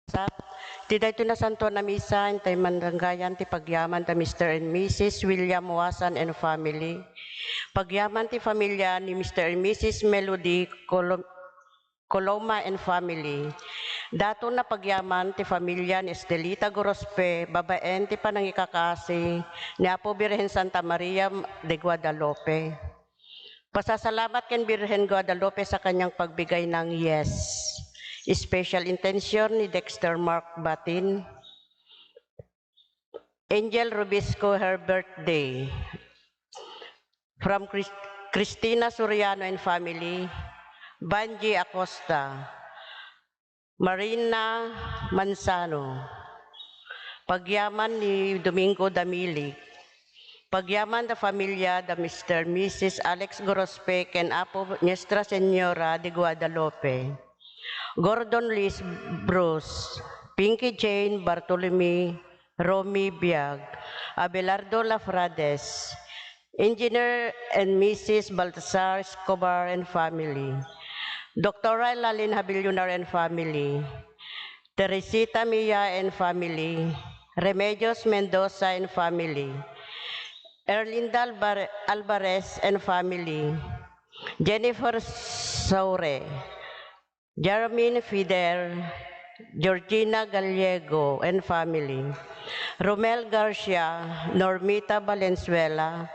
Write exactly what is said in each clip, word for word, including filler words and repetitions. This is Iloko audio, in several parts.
Sat, ti daytoy nasantuan a misa, intay manranggayan ti pagyaman da Mister and Missus William Wasan and family. Pagyaman ti familia ni Mister and Missus Melody Colom-, Coloma and family. Daton a pagyaman ti familia ni Estelita Gorospe, babaen ti panangikakasi ni Apo Birhen Santa Maria de Guadalupe. Pasasalamat ken Birhen Guadalupe sa kanyang pagbigay ng yes. Special intention ni Dexter Mark Batin. Angel Rubisco, her birthday. From Chris-, Christina Soriano and family, Banji Acosta, Marina Manzano. Pagyaman ni Domingo Damilig. Pagyaman da familia da Mister Missus Alex Gorospe ken Apo Nuestra Señora de Guadalupe. Gordon Luis Bruce, Pinky Jane Bartolome, Romy Biag, Abelardo Lafrades, Engineer and Missus Baltasar Escobar and family, Doctor Lalin Habillonar and family, Teresita Mia and family, Remedios Mendoza and family, Erlinda Albar-, Alvarez and family, Jennifer Saure, Jermaine Fidel, Georgina Gallego and family, Romel Garcia, Normita Valenzuela,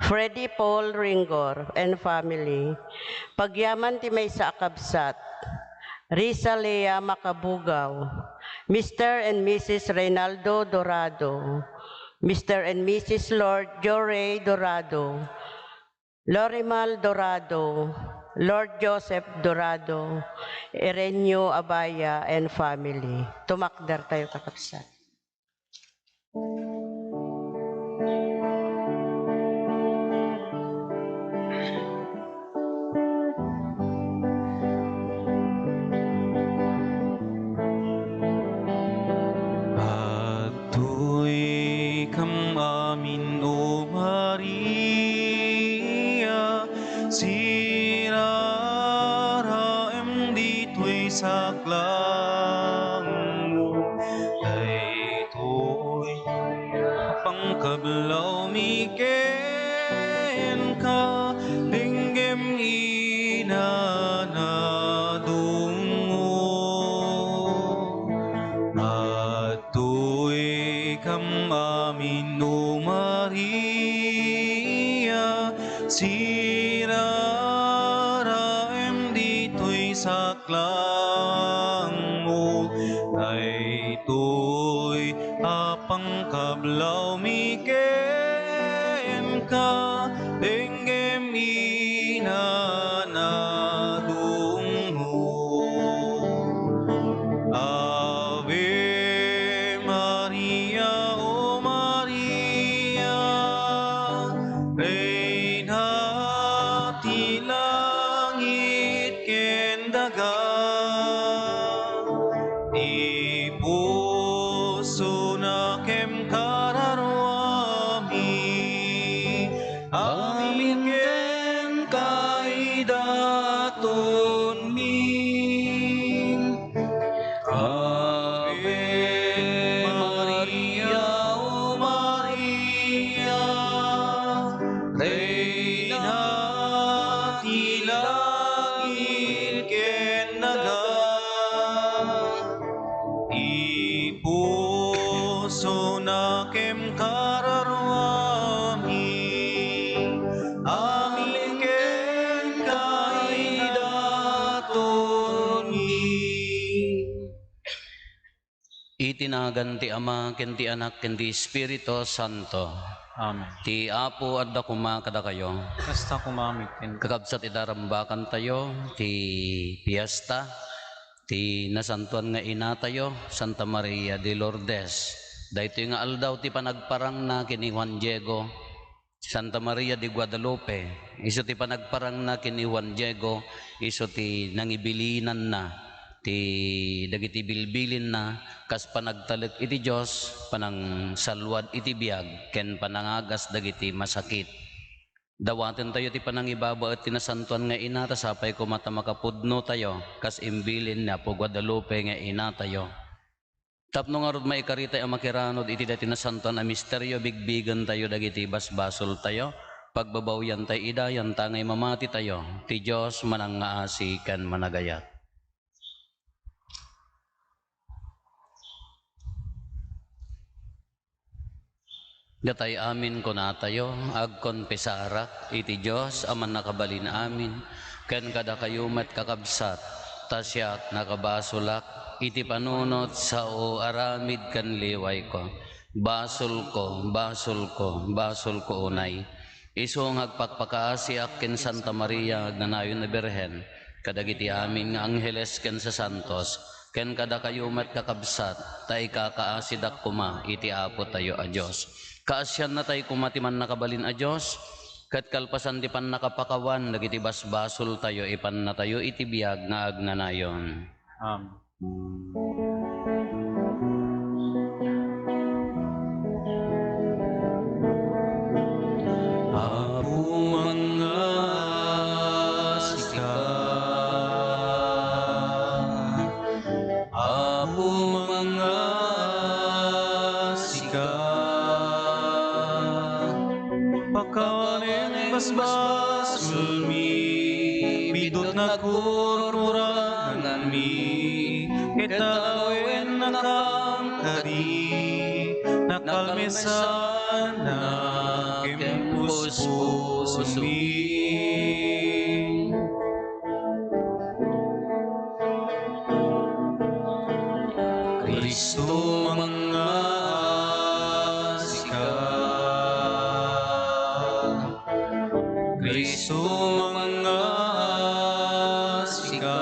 Freddy Paul Ringor and family, pagyaman ti maysa a kabsat, Risa Lea Macabugaw, Mister and Missus Reynaldo Dorado, Mister and Missus Lord Joray Dorado, Lorimal Dorado, Lord Joseph Dorado, Erenio Abaya and family. Tumakder tayo, kakabsat. Adtoy kam amin, O Maria, siraraem ditoy saklangmo. Daytoy a pangkablawmi kenka, denggem inanadongmo. Adtoy kam amin, O Maria, siraraem ditoy saklangmo. Daytoy a pangkablawmi kenka, denggem inanadongmo. Ave Maria, O Maria, Reyna ti langit ken daga, ipusona ken kararua mi, amin ken kaidaton mi. Ave Maria, O Maria, Reyna ti langit ken daga, ipusona ken kararua mi, amin ken kaidaton mi. Iti nagan ti Ama, ken ti Anak, ken ti Espiritu Santo. Amen. Ti Apo adda koma kadakayo. Kasta koma met kenka. Kakabsat, ita rambakantayo ti piesta ti nasantoan nga inatayo, Santa Maria de Lourdes. Daytoy nga aldaw ti panagparangna ken ni Juan Diego, Santa Maria de Guadalupe, isu ti panagparangna ken ni Juan Diego, isu ti nangibilinanna ti dagiti bilbilinna kas panagtalek iti Dios, panangsalluad iti biag, ken panangagas dagiti masakit. Dawatentayo ti panangibabaet ti nasantoan nga ina, ta sapay koma ta makapudnotayo kas imbilin ni Apo Guadalupe nga inatayo. Tapno ngarud maikaritayo a makiranod iti daytoy nasantoan a misterio, bigbigentayo dagiti basbasoltayo, pagbabawiantayo ida, yantangay mamatitayo, ti Dios manangngaasi ken managayat. Datay amin kunatayo, agkonfesarak iti Dios a Mannakabalin-amin, ken kadakayo met, kakabsat, ta siak, nakabasolak iti panunot sao, aramid ken liwayko. Basolko, basolko, basolko unay. Isu nga agpakpakaasiak ken Santa Maria, agnanayon a Birhen, kadagiti amin nga angheles ken sasantos, ken kadakayo met, kakabsat, ta ikakaasidak koma iti Apotayo a Dios. Kaasiannatay koma ti Mannakabalin a Dios, ket kalpasan ti pannakapakawan dagiti basbasoltayo, ipannatayo iti biag nga agnanayon. Amen. Apo, mangngaasika. Apo, mangngaasika. Pakawanem basbasolmi, biddut nakurkuranganmi, ket alawennakam kadi, nakalmesannak ken puspusomi. Cristo, mangngaasika. Cristo, mangngaasika.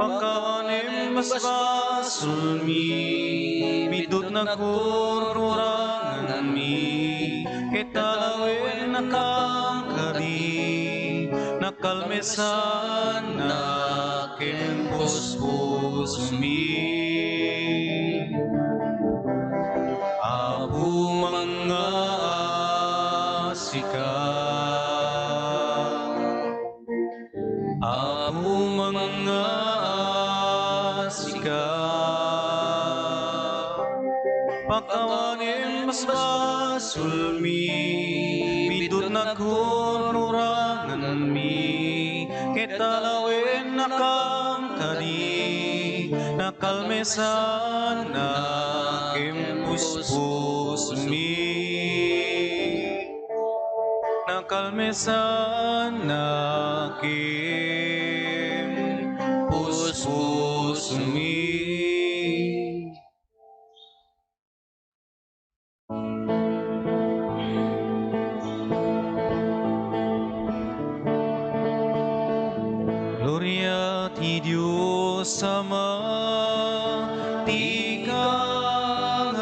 Pakawanem basbasolmi, biddut nakurkuranganmi, ket alawennakam kadi, nakalmesannak ken puspusomi. Apo, mangngaasika. Apo, mangngaasika. Pakawanem basbasolmi, biddut nakurkuranganmi, ket alawennakam kadi, nakalmesannak ken puspusomi. Nakalmesannak ken puspusomi. Gloria ti Dios Ama, ti kangatoan.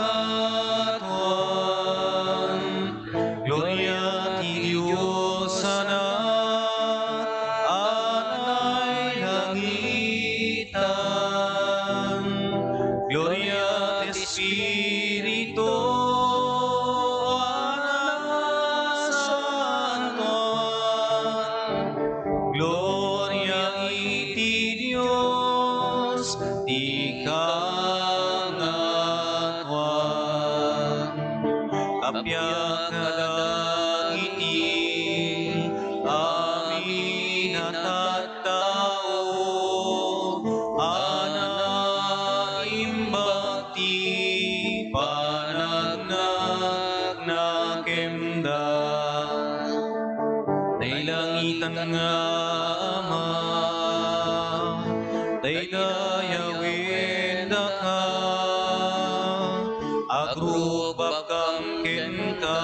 Gloria ti Dios Anak a nailangitan. Gloria ti Espiritu a nasantoan. Gloria iti Dios ti kangatoan. Kappia kadagiti amin a tattao a naimbag ti panagnanakem da. Nailangitan nga Ama, daydayawendaka, agrupbakkam kenka,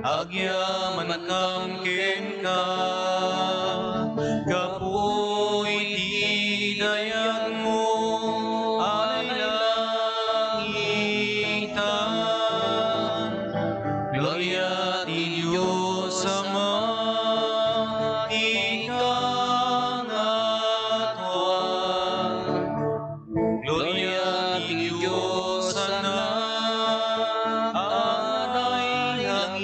agyamankam kenka, gapu iti dayagmo a nailangitan. Gloria ti Dios Ama, ti kangatoan. Gloria ti Dios Anak a nailangitan.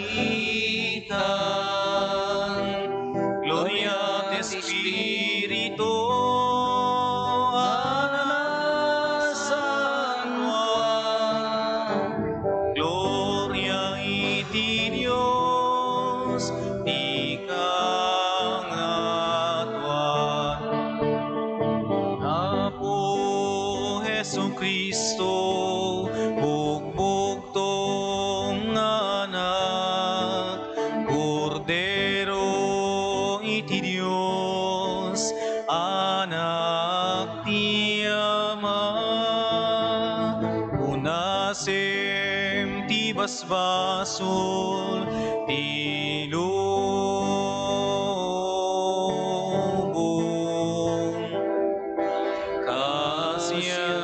Gloria ti Espiritu Cristo, bugbugtong nga Anak, Kordero iti Dios, Anak ti Ama, unasem ti basbasol ti lubong. Kasiannakami,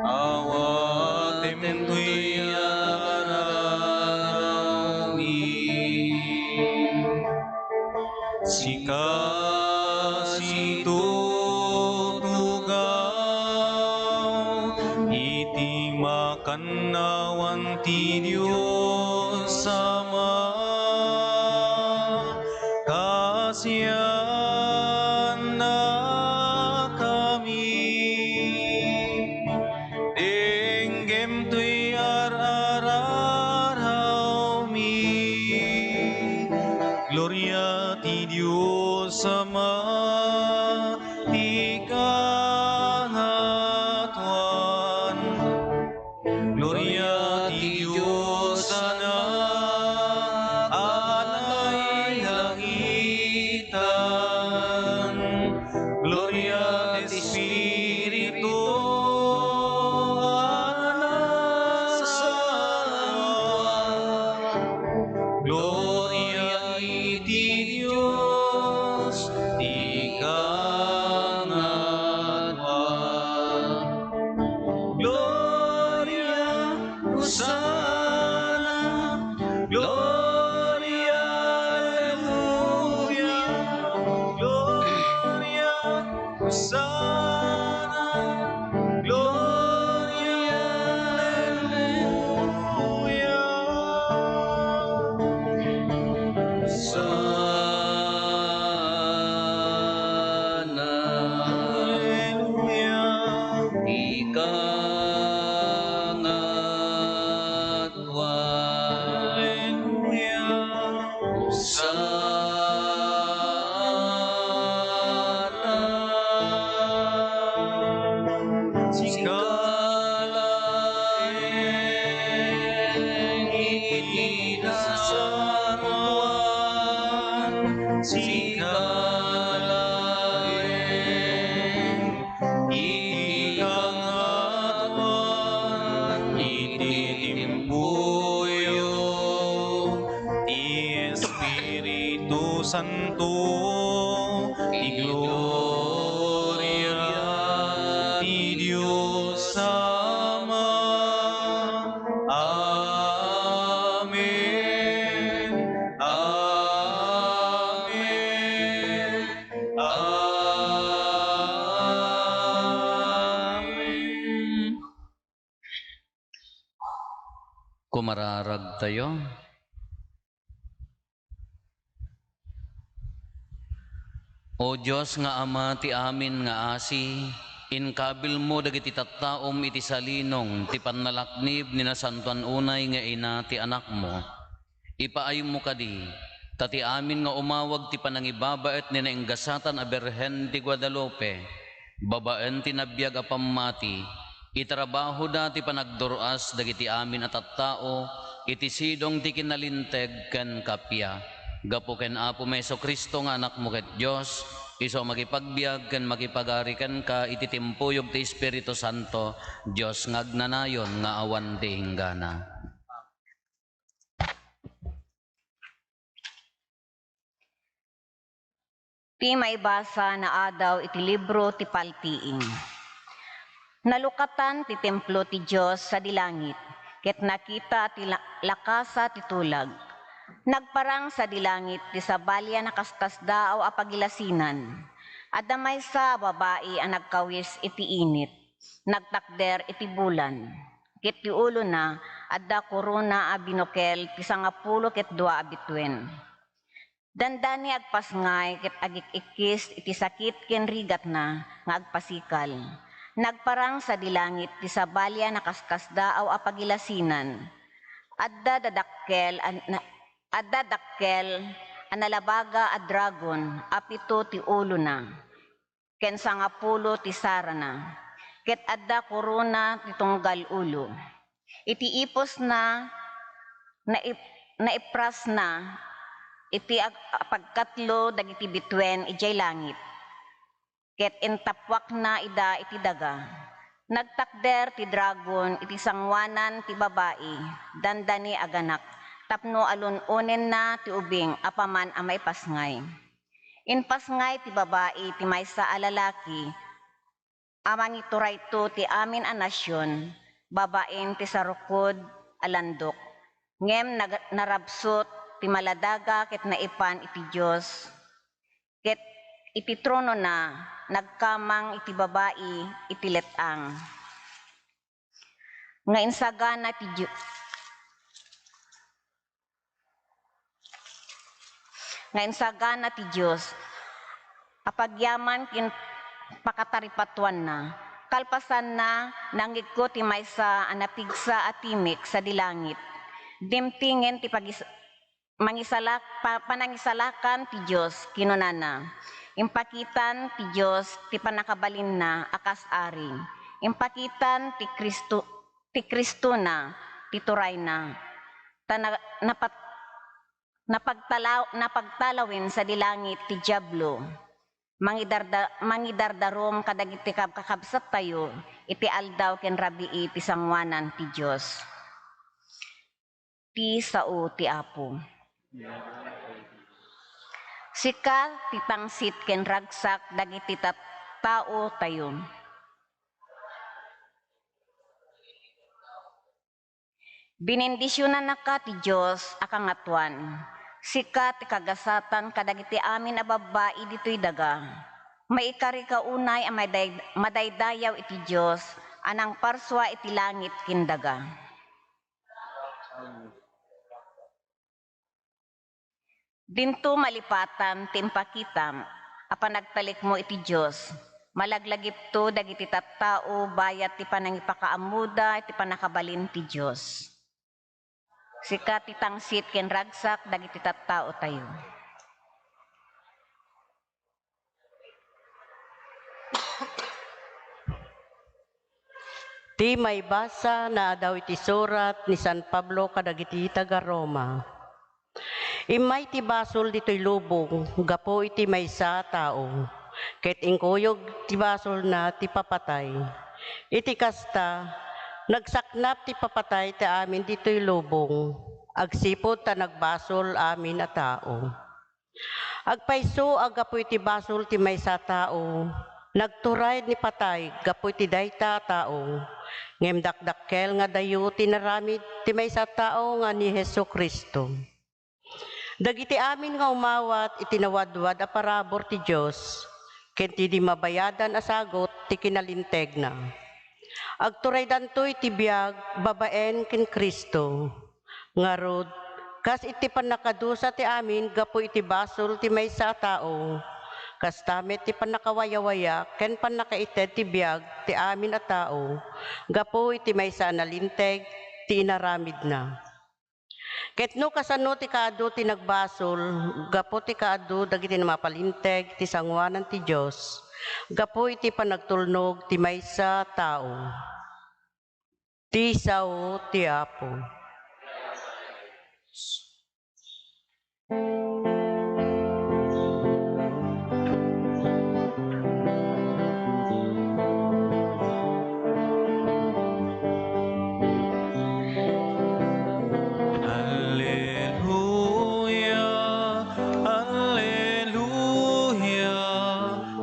awatem toy aramidmi. Sika ti tutugaw iti makannawan ti Dios Ama. Kasiannakami, denggem toy ar-aramidmi. Gloria ti Dios Ama ti kangatoan. Gloria ti Dios Anak a nailangitan. Gloria ti Espiritu a nasantoan. Gloria iti Dios ti kangatoan. Gloria, Hosanna, Gloria, Alleluia, Gloria, Hosanna, Gloria, Alleluia. Hosanna, Alleluia. Ika nga Alleluia. Hosanna. Sika laeng iti nasantoan, sika laeng iti kangatoan iti timpoyo, ti Espiritu Santo, ti gloria ti Dios Ama. Amen. Amen. Amen. Kumararagtayo. O Dios nga Ama ti amin nga asi, inkabilmo dagiti tattaom iti salinong ti pannalaknib ni nasantoan unay nga ina ti Anakmo. Ipaaymo kadi, ta ti amin nga umawag ti panangibabaet ni nainggasatan a Birhen ti Guadalupe, babaen ti nabiag a pammati, itrabahoda ti panagdur-as dagiti amin a tattao iti sidong ti kinalinteg ken kappia. Gapu ken Apomi Jesu-Cristo nga Anakmo ket Dios, isu a makipagbiag ken makipagari kenka iti timpuyog ti Espiritu Santo, Dios nga agnanayon nga awan ti inggana. Ti maibasa naadaw iti libro ti Paltiing. Nalukatan ti templo ti Dios sadi langit, ket nakita ti la-, lakasa ti tulag. Nagparang sadi langit ti sabali a nakastasdaaw a pagilasinan. Adda maysa a babai a nagkawis iti init, nagtakder iti bulan, ket ti ulona adda korona a binukel ti sangapulo ket dua a bituen. Dandani agpasngay ket agik-ikkis iti sakit ken rigatna nga agpasikal. Nagparang sadi langit ti sabali a nakastasdaaw a pagilasinan. Adda dadakkel a na-, adda dakkel nalabaga a dragon a pito ti ulona, ken sangapulo ti sarana, ket adda korona ti tunggal ulo. Iti ipusna, naip-, naiprasna iti ag-, pagkatlo dagiti bituen idiay langit, ket intappuakna ida iti daga. Nagtakder ti dragon iti sangoanan ti babai, dandani a ganak, tapno alun-onenna ti ubing apaman a maipasngay. Impasngay ti babai ti maysa a lalaki a mangiturayto ti amin a nasion babaen ti sarukod a landok. Ngem nag-, narabsut ti maladaga ket naipan iti Dios, ket iti tronona nagkamang iti babai iti let-ang. Nga insagana ti Di-, nga insagana ti Dios a pagyaman ken pakataripatoanna. Kalpasanna, nangngegko ti maysa a napigsa a timek sadi langit. Dimtengen ti pagis-, mangisalak-, pa-, panangisalakan ti Dios, kinunana, "Impakitan ti Dios ti pannakabalinna a kas ari. Impakitan ti Cristo, ti Cristona, ti turayna. Ta na-, napat-, napagtalaw-, napagtalawen sadi langit ti Diablo. Mangidarda-, mangidardarum kadagiti kab-, kakabsattayo iti aldaw ken rabii ti sangoanan ti Dios." Ti sao ti Apo. Sika ti tangsit ken ragsak dagiti tattaotayo. Benindisionannaka ti Dios a Kangatoan. Sika ti kagasatan kadagiti amin a babbai ditoy daga. Maikarika unay a maday-, madaydayaw iti Dios a nangparsua iti langit ken daga. Dinto malipatan ti impakitam a panagtalekmo iti Dios. Malaglagipto dagiti tattao bayat ti panangipakaammoda iti pannakabalin ti Dios. Sika ti tangsit ken ragsak dagiti tattaotayo. Ti maibasa naadaw iti surat ni San Pablo kadagiti taga-Roma. Immay ti basol ditoy lubong gapu iti maysa a tao, ket inkuyog ti basolna ti papatay. Iti kasta, nagsaknap ti papatay ti amin ditoy lubong, agsipud ta nagbasol amin a tao. Agpayso a gapu iti basol ti maysa a tao, nagturay ni patay gapu iti dayta a tao, ngem dakdakkel nga adayo ti inaramid ti maysa a tao nga ni Jesu-Cristo. Dagiti amin nga umawat iti nawadwad a parabur ti Dios, ken ti di mabayadan a sagut ti kinalintegna. Agturaydanto iti biag babaen ken Cristo. Ngarud, kas iti pannakadusa ti amin gapu iti basol ti maysa a tao, kasta met ti pannakawayawaya ken pannakaited ti biag ti amin a tao gapu iti maysa a nalinteg ti inaramidna. Ket no kasano ti kaadu ti nagbasol gapu ti kaadu dagiti mapalinteg ti sangoanan ti Dios gapu iti panagtulnog ti maysa a tao. Ti sao ti Apo. Alleluia, alleluia,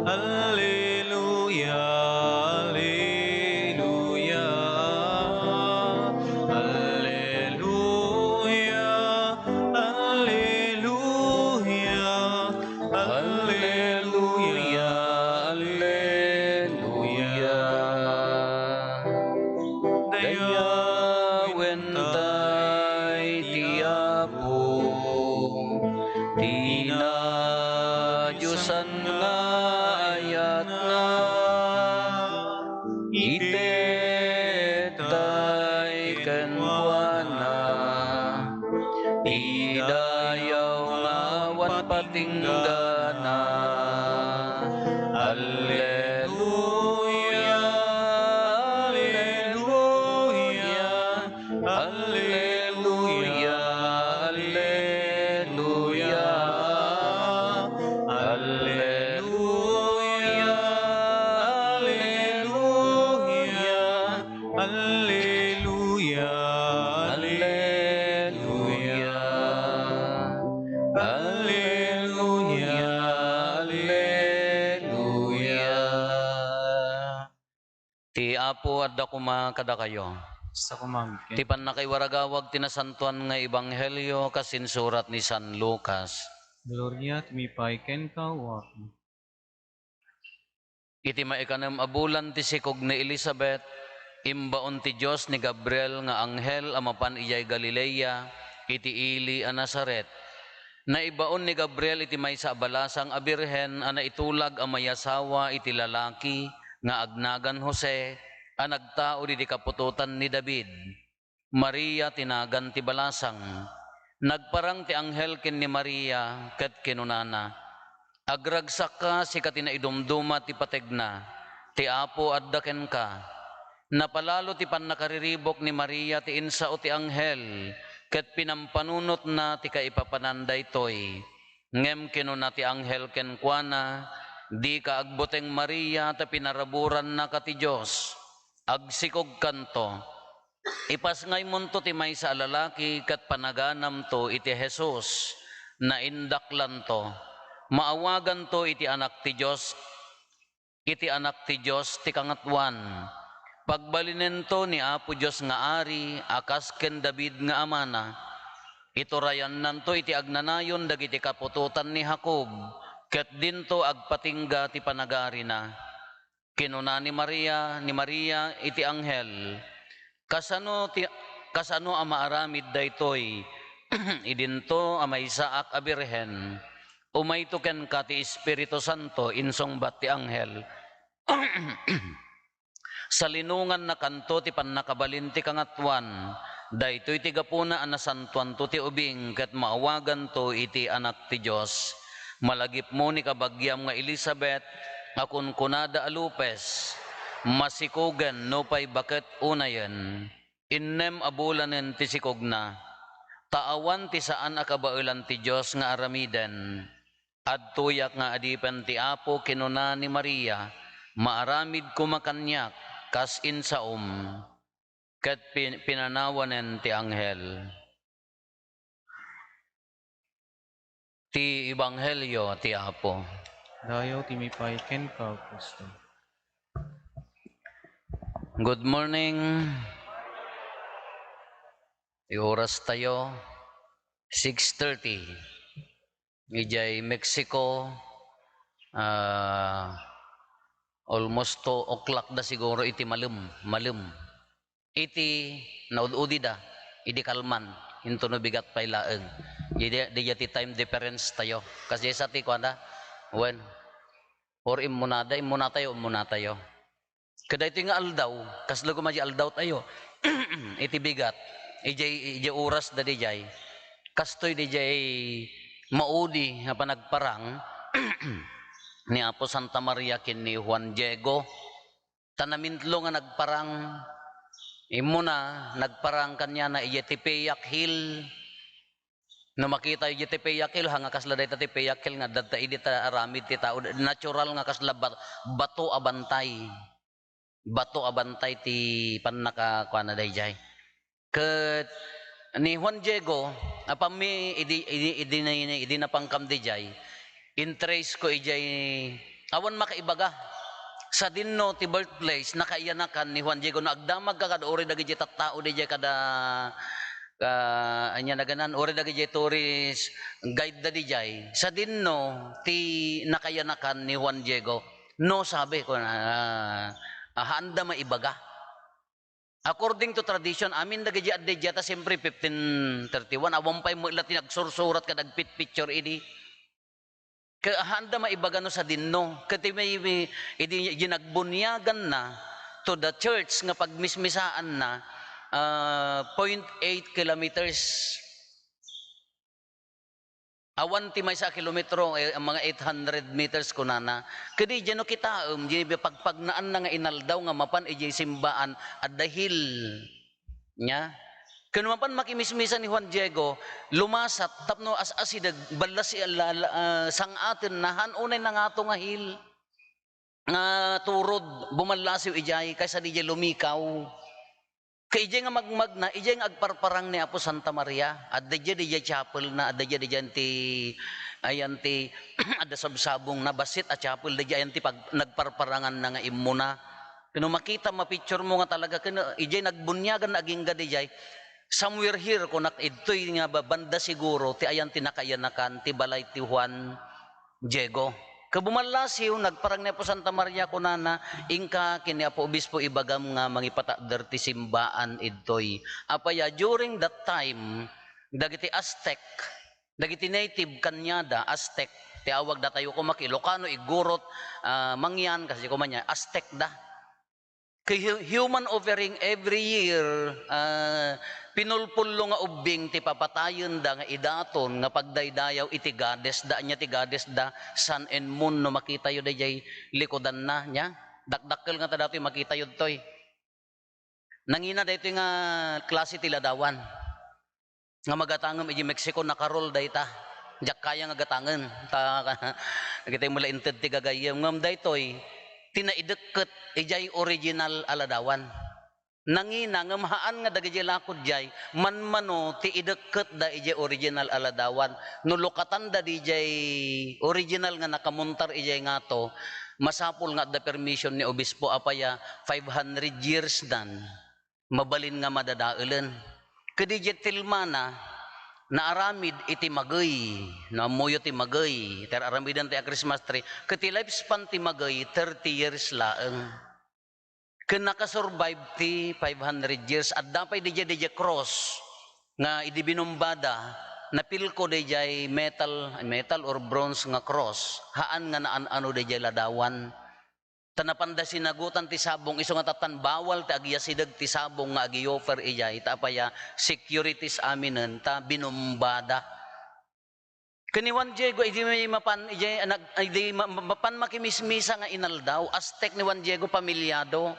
alleluia, alleluia, alleluia, alleluia, alleluia, alleluia. Dayawentay ti Apo, ti nadiosan nga ayatna. Itettay kenkuana ti dayaw nga patpatinggana. Alleluia, alleluia, alleluia, alleluia, alleluia, alleluia. Alleluia, alleluia, alleluia, alleluia. Ti Apo adda koma kadakayo. Sa kumangkin. Ti pannakaiwaragawag ti nasantoan nga ebanghelio kas insurat ni San Lucas. Gloria ti mipay kenka, O Apo. Iti maikanem a bulan ti sikog ni Elisabet, imbaon ti Dios ni Gabriel nga anghel a mapan idiay Galilea, iti ili a Nazaret. Naibaon ni Gabriel iti maysa a balasang a birhen a naitulag a mayasawa iti lalaki nga agnagan Jose, a nagtaud iti kaputotan ni David. Maria ti nagan ti balasang. Nagparang ti anghel ken ni Maria ket kinunana, "Agragsakka, sika ti naidumduma ti pategna, ti Apo adda kenka." Napalalo ti pannakariribuk ni Maria ti insao ti anghel ket pinampanunotna ti kaipapanan daytoy. Ngem kinuna ti anghel kenkuana, "Dika agbuteng, Maria, ta pinaraburannaka ti Dios. Agsikogkanto. Ipasngaymonto ti maysa a lalaki ket panaganamto iti Jesus. Naindaklanto. Maawaganto iti Anak ti Dios, iti Anak ti Dios ti Kangatoan. Pagbalinento ni Apo Dios nga Ari a kas ken David nga amana. Iturayannanto iti agnanayon dagiti kaputotan ni Jacob, ket dinto agpatingga ti panagarina." Kinuna ni Maria, ni Maria iti anghel, "Kasano ti, kasano a maaramid daytoy? Idinto a maysaak a birhen. Umayto kenka ti Espiritu Santo," insungbat ti anghel. "Salinongannakanto ti pannakabalin ti Kangatoan. Daytoy ti gapuna a nasantoanto ti ubing ket maawaganto iti Anak ti Dios. Malagipmo ni kabagiam nga Elisabet a kunkunada a lupes, masikogen nupay baket unayen. Innem a bulanen ti sikogna. Ta awan ti saan a kabaelan ti Dios nga aramiden. Adtoyak nga adipen ti Apo," kinuna ni Maria, "maaramid koma kaniak kas insaom." Ket pin-, pinanawanen ti anghel. Ti Ebanghelio ti Apo. Dayaw ti mipay kenka, Apostol. Good morning. Ti oras tayo, six thirty. Idiay Mexico, ah, almost two o'clock da siguro iti malem, malem. Iti naud-udida, idi kalman, intono bigat pay laeng. Idi, diya ti time difference tayo. Kas diay sa ti kuanda, when, or immunada, immunatayo, immunatayo. Kadaytoy nga aldaw, kasla koma di aldaw tayo. Iti bigat, ijay, ijay oras da dijay. Kastoy dijay maudi nga panagparang ni Apo Santa Maria ken ni Juan Diego. Ta namintlo nga nagparang, immuna, nagparang kaniana ijay Tepeyac Hill. No makita ijay Tepeyac Hill, ha, nga kasla dayta Tepeyac Hill nga adda idi ta aramid ti tao, natural nga kasla ba-, bato a bantay. Bato a bantay ti pannaka-, kuana dayjay. Ket ni Juan Diego, apammi idi, idi, idi, idi napankam dijay, in-trace ko ijay, awan makaibaga. Sadinno ti birthplace, nakaiyanakan ni Juan Diego. No agdamagka kad uri dagiti tattao dijay kada, ah, ania naganan, uri dagiti tourist guide da dijay. Sadinno ti nakaiyanakan ni Juan Diego. No, sabi ko, ah, ah, haanda maibaga. According to tradition, amin dagiti adda idiay ta siyempre fifteen thirty-one, awan pay met la ti nagsursurat ket agpitpicture idi. Ket haanda maibaga no sadinno. Ket may, may, idi, idi nagbuniaganna to the church nga pagmismisaanna, ah, point eight kilometers. Awan ti maysa a kilometro, eh, mga eight hundred meters kunana. Kadi diay no kitaem, diay pagpagnaanna nga inaldaw nga mapan idiay simbaan, adda hill. Nya? Ken mapan makimismisa ni Juan Diego, lumasat tapno as-asideg, ballas, la-, la-, ah, sang-atenna, haan unay nangato nga hill. Nga turod, bumallasiw idiay, kaysa didiay lumikaw. Ket idiay nga magmagna, idiay nga agparparang ni Apo Santa Maria. Adda idiay, didiay chapelna, adda idiay, didiay ti, ayan ti, adda sabsabongna, bassit a chapel, didiay ayan ti pag-, nagparparanganna nga immuna. Ket no makita, mapicturemo nga talaga, ken idiay nagbuniagan, agingga didiay, "Somewhere here," kunak, idtoy nga ba-, banda siguro, ti ayan ti nakaiyanakan, ti balay ti Juan Diego. Ket bumallasiw, nagparang ni Apo Santa Maria, kunana, "Inka ken ni Apo Obispo ibagam nga mangipatakder ti simbaan idtoy." Apay a, during that time, dagiti Aztec, dagiti native Cañada, Aztec, ti awagda tayo koma, Ilocano, Igorot, ah, Mangyan, kas di koma nia, Aztec da. Kay hu-, human offering every year, ah, pinulpullo nga ubbing ti papatayenda nga idaton nga pagdaydayaw iti goddess da, ania ti goddess da, Sun and Moon, no makitayo daydiay likudanna, nia? Dakdakkel ngata datoy makitayo ditoy. Nangina daytoy nga klase ti ladawan. Nga magatangem idiay Mexico, nakarol dayta. Diak kaya nga gatangen. Ta, dagitoy met la inted ti gagayyem. Ngem daytoy, ti naidekket idiay original a ladawan. Nangina, ngem haan nga dagiti lakud diay, manmano ti idekket da idiay original a ladawan. No lukatan da didiay original nga nakamuntar idiay ngato, masapul nga adda permission ni obispo, apay a, five hundred years dan. Mabalin nga madadaelen. Ket idiay tilmana, naaramid iti magey. No ammoyo ti magey, ti ar-aramiden ti a Christmas tree. Ket ti lifespan ti magey, thirty years laeng. Ket nakasurvive ti five hundred years. Adda pay didiay, didiay cross nga idi binumbada, napilko didiay metal, metal or bronze nga cross. Haan nga naan-ano didiay ladawan. Ta napanda sinagutan ti sabong, isu nga tattan bawal ti agyasideg ti sabong nga agi-offer idiay, ta apay a, securities aminen, ta binumbada. Ken ni Juan Diego, idi mapan, idi nag-, idi ma-, mapan makimismisa nga inaldaw, Aztec ni Juan Diego, pamilyado.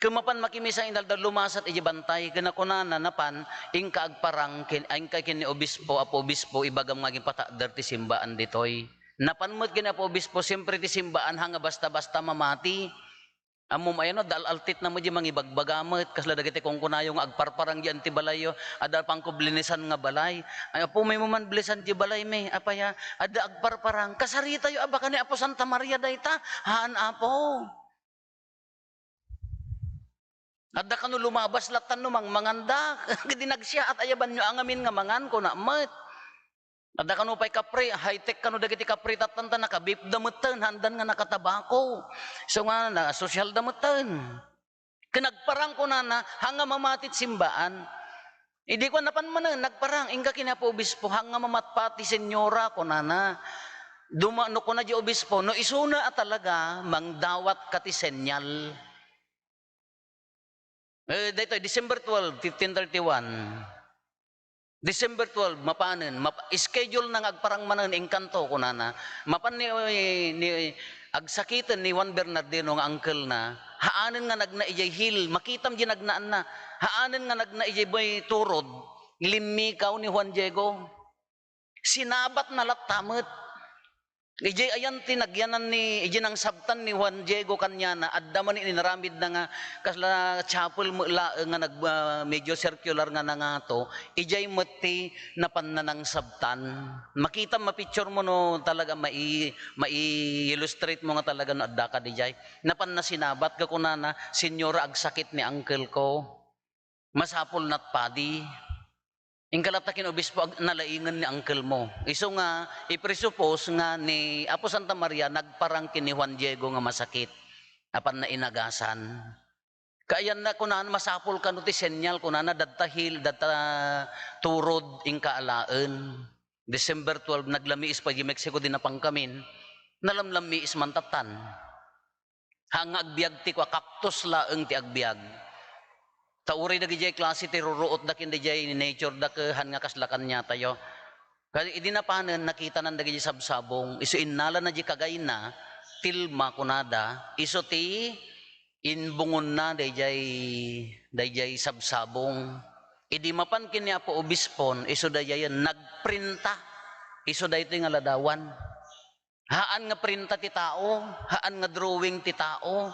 Ken mapan makimisa nga inaldaw, lumasat idiay bantay, ken nakunana, napan, inka agparang ken, inka ken ni obispo, Apo Obispo, ibagam nga agipatakder ti simbaan ditoy. Napan met ken ni Apo Obispo, siempre ti simbaan, haan nga basta-basta mamati. Ammom aya no, adda al-altitna met diay mangibagbaga met, kasla dagiti kunkunayo nga agparparang diay anti balayyo, adda pangko blinisan nga balay. Ay, Apo, maymo man blisan diay balaymi, apay a, adda agparparang. Kasaritayo a baka ni Apo Santa Maria dayta? Haan, Apo. Adda kano lumabas lattan no mangmanganda. Idi nagsiaat, ayabanyo a ngamin nga mangan, kuna met. Adda kano pay kapre, high-tech kano dagiti kapre tattan ta nakabipda metten, haandan nga nakatabako. Isu nga, na, sosyalda metten. Ken nagparang kunana, haan nga mamati ti simbaan. Idi kuna, napan manen, nagparang, inka ken ni Apo Obispo, haan nga mamatpati, Senyora, kunana. Duma-, no kuna diay obispo, no isuna a talaga, mangdawatka ti senyal. Eh, daytoy, December twelve, fifteen thirty-one. December twelve, mapanen, map-, schedule na nga agparang manen, inkanto, kunana. Mapan ni, ni, agsakiten ni Juan Bernardino nga uncle na, haanen nga nagna idiay hill, makitam diay nagnaanna, haanen nga nagna idiay bay turod, limmikaw ni Juan Diego. Sinabatna latta met. Idiay ayan ti nagyanan ni, idiay nangsabtan ni Juan Diego Cañana, adda man inaramidna nga kasla chapel met laeng nga nag-, ah, medyo circular nga nangato, idiay met ti napanna nangsabtan. Makitam, mapicturemo no talaga mai-, mai-illustrate mo nga talaga no adda kadi diay. Napanna sinabat ket kunana, "Senyora, agsakit ni uncle ko." Masapul natpadi. Inka latta ken obispo ag-, nalaingen ni uncle mo. Isu nga, i-presuppose nga ni Apo Santa Maria nagparang ken ni Juan Diego nga masakit. Apan nainagasan. Kaayanna, kunana, masapul kano ti senyal, kunana, dadta hill, dadta turod, inka alaen. December twelve, naglamiis pay di Mexico, di napangkamin. Nalamlamiis man tattan. Haan nga agbiag ti kua, cactus laeng ti agbiag. Ta uray dagidiay klase ti ruruotda ken didiay nature da, ket haan nga kasla kaniatayo. Kadi idi napanen, nakitanan dagiti sabsabong, isu innalana di kagayna, tilma kunada, isu ti inbungonna dayjay, dayjay sabsabong. Idi mapan ken ni Apo Obispon, isu dayjay nagprinta, isu daytoy nga ladawan. Haan nga printa ti tao, haan nga drawing ti tao.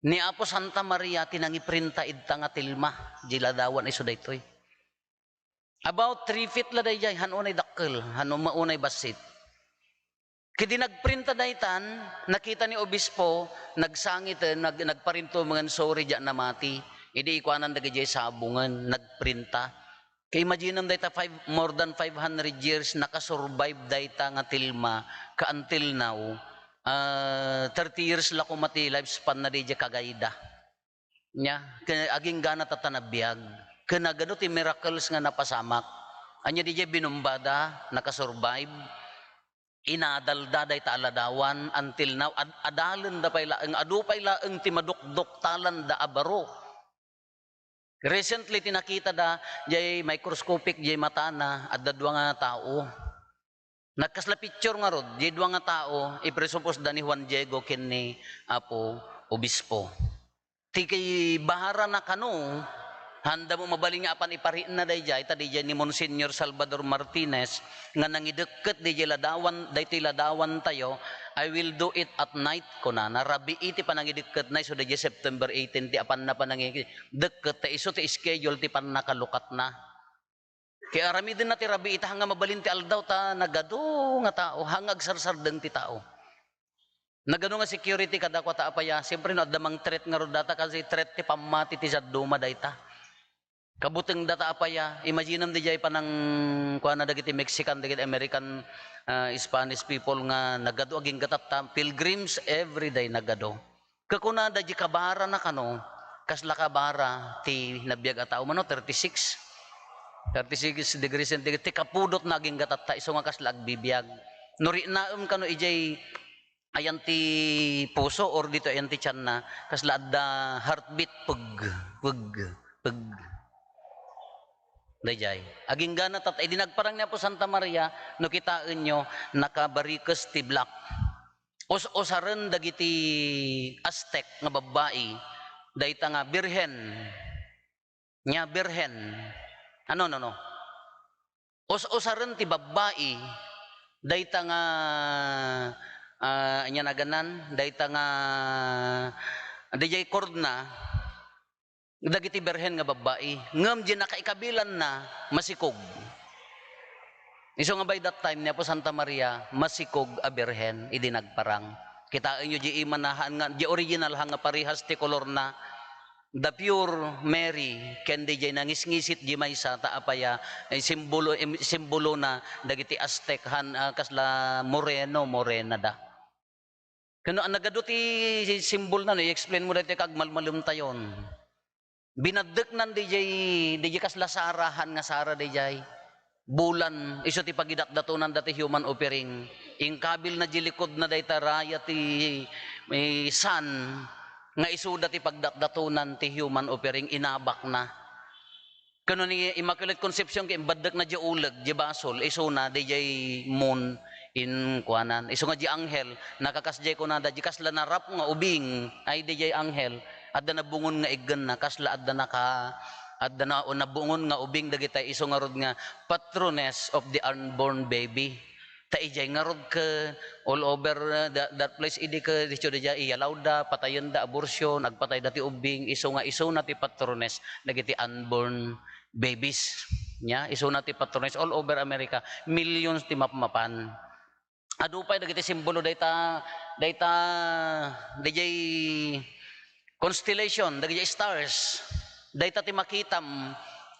Ni Apo Santa Maria ti nangiprinta idta nga tilma, di ladawan isu daytoy. About three feet la dayjay, han unay dakkel, han maunay bassit. Kidi nagprinta daytan, nakita ni obispo, nagsangit, eh, nag-, nagparintumengen, "Sorry, diak namati." Idi ikuanan dagijay sabongen, nagprinta. Kay imaginem dayta, five, more than five hundred years, nakasurvive dayta nga tilma, ka until now, ah, thirty years la koma ti lifespan na dayjay kagayda. Nya, ke-, aginggana tatta nabiag. Ken nagadu ti miracles nga napasamak. Anya dayjay binumbada, nakasurvive. Inadalda dayta a ladawan until now. Ad-, adalenda pay laeng, adu pay laeng ti madukduktalanda a baro. Recently, ti nakitada, jay microscopic, jay matana, adda dua nga tao. Nagkasla picture ngarud, jay dua nga tao, ipresupposda ni Juan Diego ken ni Apo Obispo. Ti kay baharana kano, handa mo mabalin nga apan iparitna dayjay, ta dayjay ni Monsignor Salvador Martinez nga nangidekket dayjay ladawan, daytoy ladawantayo, "I will do it at night," kunana. Rabii ti panangidekketna, isu dayjay September eighteen ti apanna panangidekket, ta isu ti schedule ti pannakalukatna. Kay aramidenna ti rabii ita, haan nga mabalin ti aldaw, ta nagadu nga tao, haan nga agsarsardeng ti tao. Nagadu nga security kadakuada, apaya? Siempre, no adda mang-threat ngarud dayta, kasi threat ti pammati ti dadduma dayta. Kabutengda ta, apaya? Imaginem dayjay panang-, kuana dagiti Mexican, dagiti American, ah, Spanish people nga nagadu agingga tatta, pilgrims every day nagadu. Kakunada, di kabarana kano, kasla kabara ti nabiag a tao mano, thirty-six. Thirty-six degrees centigrade, ti kapudotna agingga tatta, isu nga kasla agbibiag. No riknaem kano, ijay ayan ti puso or dito ayan ti tianna, kasla adda heartbeat, peg, peg, peg. Dayjay. Aginggana tatta, idi nagparang ni Apo Santa Maria, no kitaenyo, nakabarikes ti black. Us-usaren dagiti Aztec nga babbai, dayta nga birhen. Nya birhen. Ano, no, no? Us-usaren ti babbai, dayta nga, ah, anya naganan, dayta nga, dayjay kordna, dagiti birhen nga babbai, ngem di nakaikabilanna, masikog. Isu nga by that time, ni Apo Santa Maria, masikog a birhen idi nagparang. Kitaenyo di imana, haan nga, di original, haan nga parehas ti kolorna. The pure Mary, ken di jay nangisngisit di maysa, ta apaya, eh, simbolo, im-, simbolona dagiti Aztec, haan, ah, kasla moreno, morenada. Ken no, nagadu ti simbolna, no, i-explain mo daytoy kagmalmalemtayon. Binaddeknan di jay, di jay kasla sarahan nga sara di jay. Bulan, isu ti pagidatdatonanda ti human offering. Inkabilna di likudna dayta raya ti, eh, sun, nga isuda ti pagdatdatonan ti human offering, inabakna. Ken no ni Immaculate Conception, ket imbaddekna di uleg, di basol, isuna, di jay moon, in kuanan. Isu nga di anghel, nakakasdiay kunada, di kasla narap nga ubing, ay di jay anghel, adda nabungon nga iggenna, kasla adda naka-, adda na, o nabungon nga ubing dagitay isu ngarud nga patroness of the unborn baby. Ta idiay ngarud ket all over, uh, that, that place idi ket dicho diay iyalawda, patayenda, abortion, agpatayda ti ubbing, isu nga isuna ti patroness dagiti unborn babies. Nya, isuna ti patroness all over America, millions ti mapmapan. Adu pay dagiti simbolo dayta, dayta, dayjay constellation, dagiti stars. Dayta ti makitam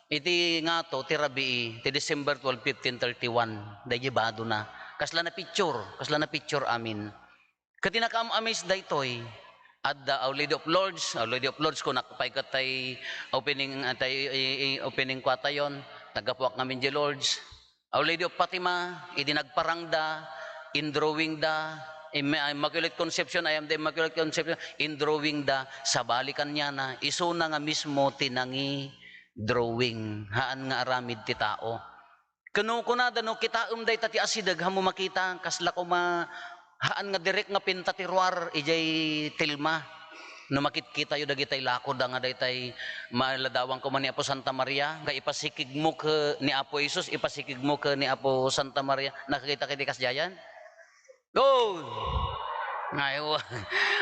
iti ngato ti rabii, ti December twelve, fifteen thirty-one. Dayjay badona. Kasla na picture, kasla na picture amin. Ket ti nakaam-amaze daytoy, adda Our Lady of Lourdes, Our Lady of Lourdes, kunak pay ket tay opening, tay, i-, i-, opening kuatayon, naggapuak ngamin di Lourdes. Our Lady of Fatima, idi nagparangda, indrawingda, Im-, Immaculate Conception, I am the Immaculate Conception, indrawingda, sabali kaniana, isuna nga mismo ti nangi-drawing, haan nga aramid ti tao. Ken no kunada, no kitaem dayta ti asideg, ammo makita, kasla koma, haan nga direk nga pinta ti ruar idiay tilma. No makitkitayo dagitay lakoda nga daytay maladawan koma ni Apo Santa Maria, nga ipasikigmo ken ni Apo Jesus, ipasikigmo ken ni Apo Santa Maria. Nakakita kadi kasdiayan? Go! Ay, wa-,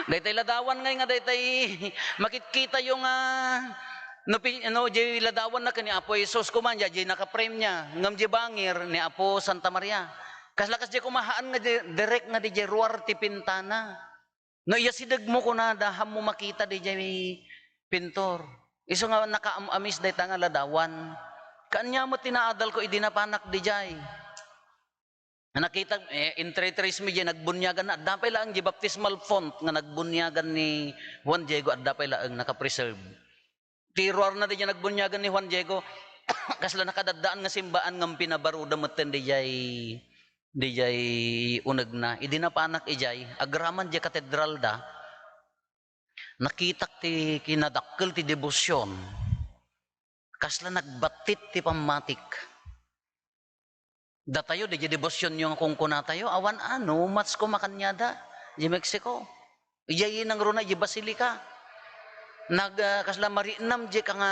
daytay ladawan ngay nga daytay makitkitayo nga no pi-, no, diay ladawan na ken ni Apo Jesus, kuman, diay, diay nakapremia, ngem diay bangir ni Apo Santa Maria. Kasla kasdiay koma, haan nga di-, direk nga diay ruar ti pintana. No iyasidegmo kunada, ammo makita diay pintor. Isu nga nakaam-amis dayta nga ladawan. Kaanya met ti naadalko idi napanak diay. Nakita, eh, intraterrorist mi diay, nagbuniagan na. Adda pay laeng diay baptismal font nga nagbuniagan ni Juan Diego, adda pay laeng nakapreserve. Ti ruarna diay nagbuniagan ni Juan Diego, kasla nakadaddaan nga simbaan ngem pinabaruda metten diay, diay unegna. Idi napanak idiay, agraman diay katedralda, nakitak ti kinadakkel ti debosion. Kasla nagbattit ti pammatik. Datayo, diay debosionyo nga kunkunatayo, awan a, no much koma kaniada, diay Mexico. Idiay nangruna, idiay basilica. Nag-, ah, kasla marinam diay ka-, nga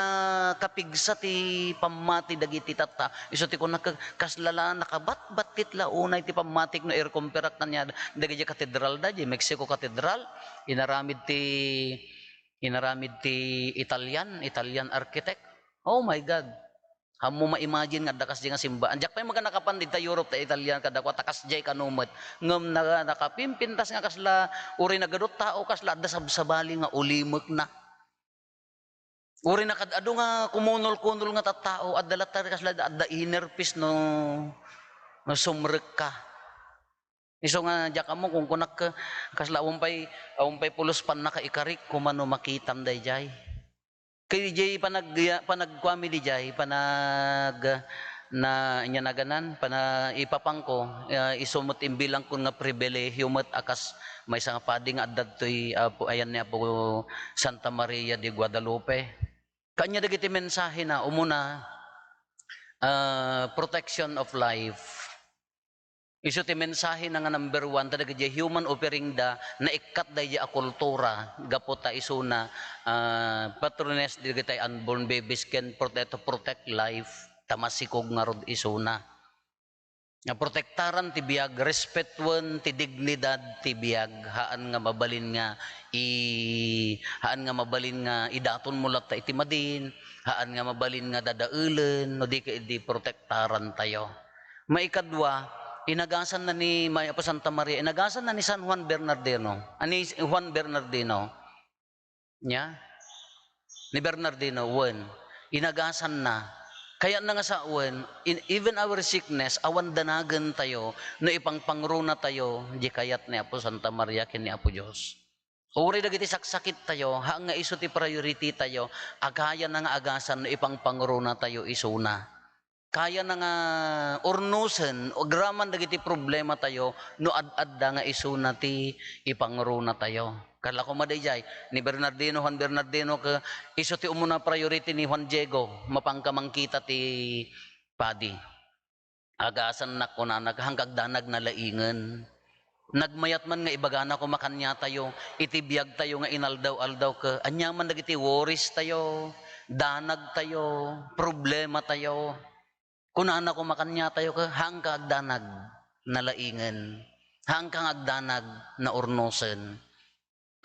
kapigsa ti pammati dagiti tatta. Isu ti kunak, kasla la nakabatbattit la unay ti pammatik no irkomperak kaniada. Dagiti katedralda, diay Mexico Cathedral, inaramid ti, inaramid ti Italian, Italian architect. Oh my God. Ammo ma-imagine nga adda kasdiay nga simbaan. Diak pay magan nakapan dita Europe ta Italian kadakuada, ta kasdiay kano met. Ngem na-, nakapimpintas nga kasla, uray nagadu ti tao, kasla adda sabsabali nga ulimekna. Uray nakaad-adu nga kumunol-kunol nga tattao, adda latta kasla adda inner peace no, no sumrekka. Isu nga diak ammo, kunkunak, kasla awan pay, awan pay pulos pannakaikarik koma no makitam daydiay. Ket idiay panag-, panagkuami didiay, panag-, na, ania naganan, pana-, ipapangko, ah, isu met imbilangko nga pribilehiyo met a kas maysa nga padi nga adda ditoy, ah, pu-, ayan ni Apo Santa Maria de Guadalupe. Kaanya dagiti mensahena, umuna, ah, protection of life. Isu ti mensahena nga number one, ta dagiti human offering da, naikkat daydiay a kultura, gapu ta isuna, ah, patroness dagiti unborn babies ken prote-, to protect life, ta masikog ngarud isuna. Nga protektaran ti biag, respetuen ti dignidad ti biag, haan nga mabalin nga i-, haan nga mabalin nga idatonmo latta iti madin, haan nga mabalin nga dadaelen, no di ket idi protektarantayo. Maikadua, inagasanna ni May-, Apo Santa Maria, inagasanna ni San Juan Bernardino. Ani Juan Bernardino? Nia? Ni Bernardino, wen. Inagasanna. Kayatna nga sawen, in, even our sickness, awan danagentayo no ipangpangronatayo di kayat ni Apo Santa Maria ken ni Apo Dios. Uray dagiti saksakittayo, haan nga isu ti priority tayo, a kayana nga agasan no ipangpangronatayo isuna. Kayana nga urnosen, agraman dagiti problematayo no ad-adda nga isuna ti ipangronatayo. Kalla koma daydiay, ni Bernardino, Juan Bernardino, ket isu ti umuna priority ni Juan Diego, mapanka mangkita ti padi. Agasannak, kunana, haan ka agdanag nalaingen. Nagmayat man nga ibagana koma kaniatayo, iti biagtayo nga inaldaw-aldaw ket ania man dagiti worries tayo, danagtayo, problematayo. Kunana koma kaniatayo ket, haan ka agdanag nalaingen. Haan ka nga agdanag naurnosen.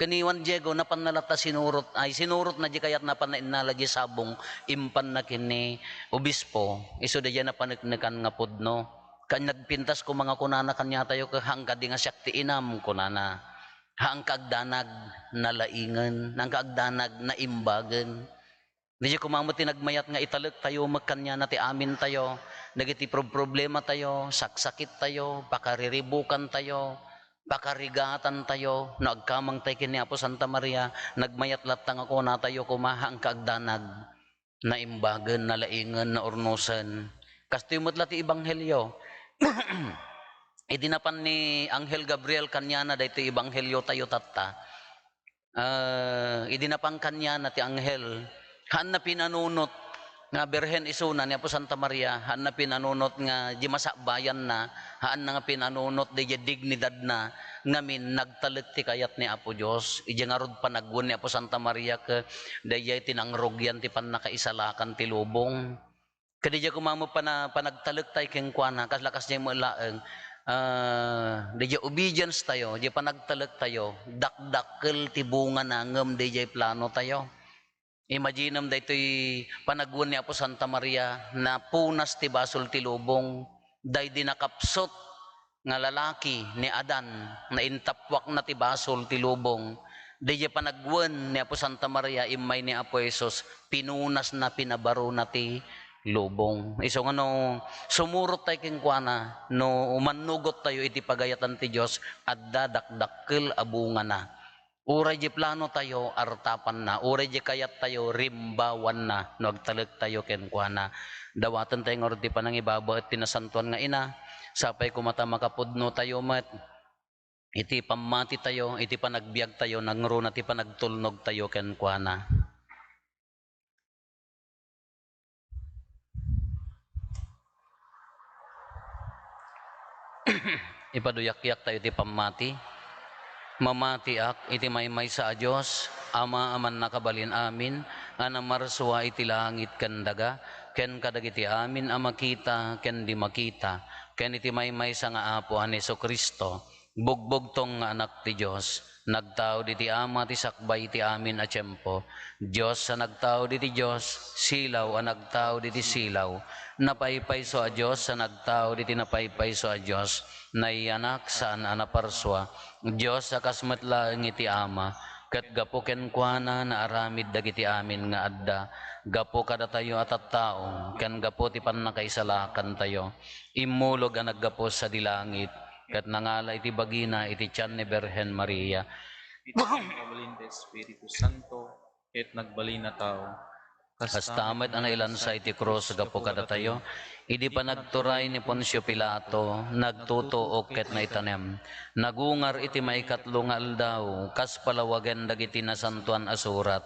Ken ni Juan Diego, napanna latta sinurot, ay, sinurotna di kayat napanna innala di sabong, impanna ken ni obispo, isu daydiay napaneknekan nga pudno. Ken nagpintas koma nga kunana kaniatayo ket, haan kadi nga siak ti inam, kunana. Haan ka agdanag nalaingen, haan ka agdanag naimbagen. Daydiay koma met ti nagmayat nga italektayo met kaniana ti amintayo, dagiti prob-, problematayo, saksakittayo, pakariribukantayo, pakarigatantayo. No agkamangtay ken ni Apo Santa Maria, nagmayat latta nga kunatayo koma, haan ka agdanag, naimbagen, nalaingen, naurnosen. Kastoy met la ti ebanghelio. Idi napan ni Anghel Gabriel kaniana daytoy ebangheliotayo tatta, Ah, idi napan kaniana ti anghel, haanna pinanunot, nga Birhen isuna ni Apo Santa Maria, haanna pinanunot nga di masakbayanna, haanna nga pinanunot di dignidadna, ngamin nagtalek ti kayat ni Apo Dios. Idiay ngarud panagwen ni Apo Santa Maria ket daydiay ti nangrugian ti pannakaisalakan ti lubong. Ket idiay koma met pana-, panagtalek tayo kenkuana, kas-, lakas diay met laeng, ah, daydiay obedience tayo, diay panagtalek tayo, dakdakkel ti bungana ngem daydiay plano tayo. Imaginem daytoy panagwen ni Apo Santa Maria, napunas ti basol ti lubong, daydi nakapsut nga lalaki ni Adan, naintappuakna ti basol ti lubong, daydiay panagwen ni Apo Santa Maria, immay ni Apo Jesus, pinunasna, pinabarona ti lubong. Isu nga no sumurot tayo kenkuana, no umannugot tayo iti pagayatan ti Dios, adda dakdakkel a bungana. Uray di plano tayo, artapanna. Uray di kayat tayo, rimbawanna no agtalek tayo kenkuana. Dawaten tayo ngarud ti panangibabaet ti Nasantoan nga Ina. Sapay koma ta makapudno tayo met iti pammati tayo, iti panagbiag tayo, nangruna ti panagtulnog tayo kenkuana. Ipaduyakyak tayo ti pammati. Mamatiak iti maymaysa a Dios, Ama a mannakabalin amin, a namarsua iti langit ken daga, ken kadagiti amin a makita ken di makita, ken iti maymaysa nga Apo a ni Jesu-Cristo, bugbugtong nga Anak ti Dios, nagtaud iti Ama ti sakbay iti amin a tiempo. Dios a nagtaud iti Dios, silaw a nagtaud iti silaw, napaypayso a Dios a nagtaud iti napaypayso a Dios, nayanak saan a naparsua, Dios a kas met laeng iti Ama, ket gapu kenkuana naaramid dagiti amin nga adda. Gapu kadatayo a tattao, ken gapu ti pannakaisalakantayo, immulog a naggapu sadi langit, ket nangala iti bagina iti tian ni Birhen Maria. Iti kabalin ti Espiritu Santo, ket nagbalin a tao. Kasta met a nailansa iti krus gapu kadatayo, idi panagturay ni Poncio Pilato, nagtutuok ket naitanem. Nagungar iti maikatlo nga aldaw, kas palawagen dagiti Nasantoan a Surat.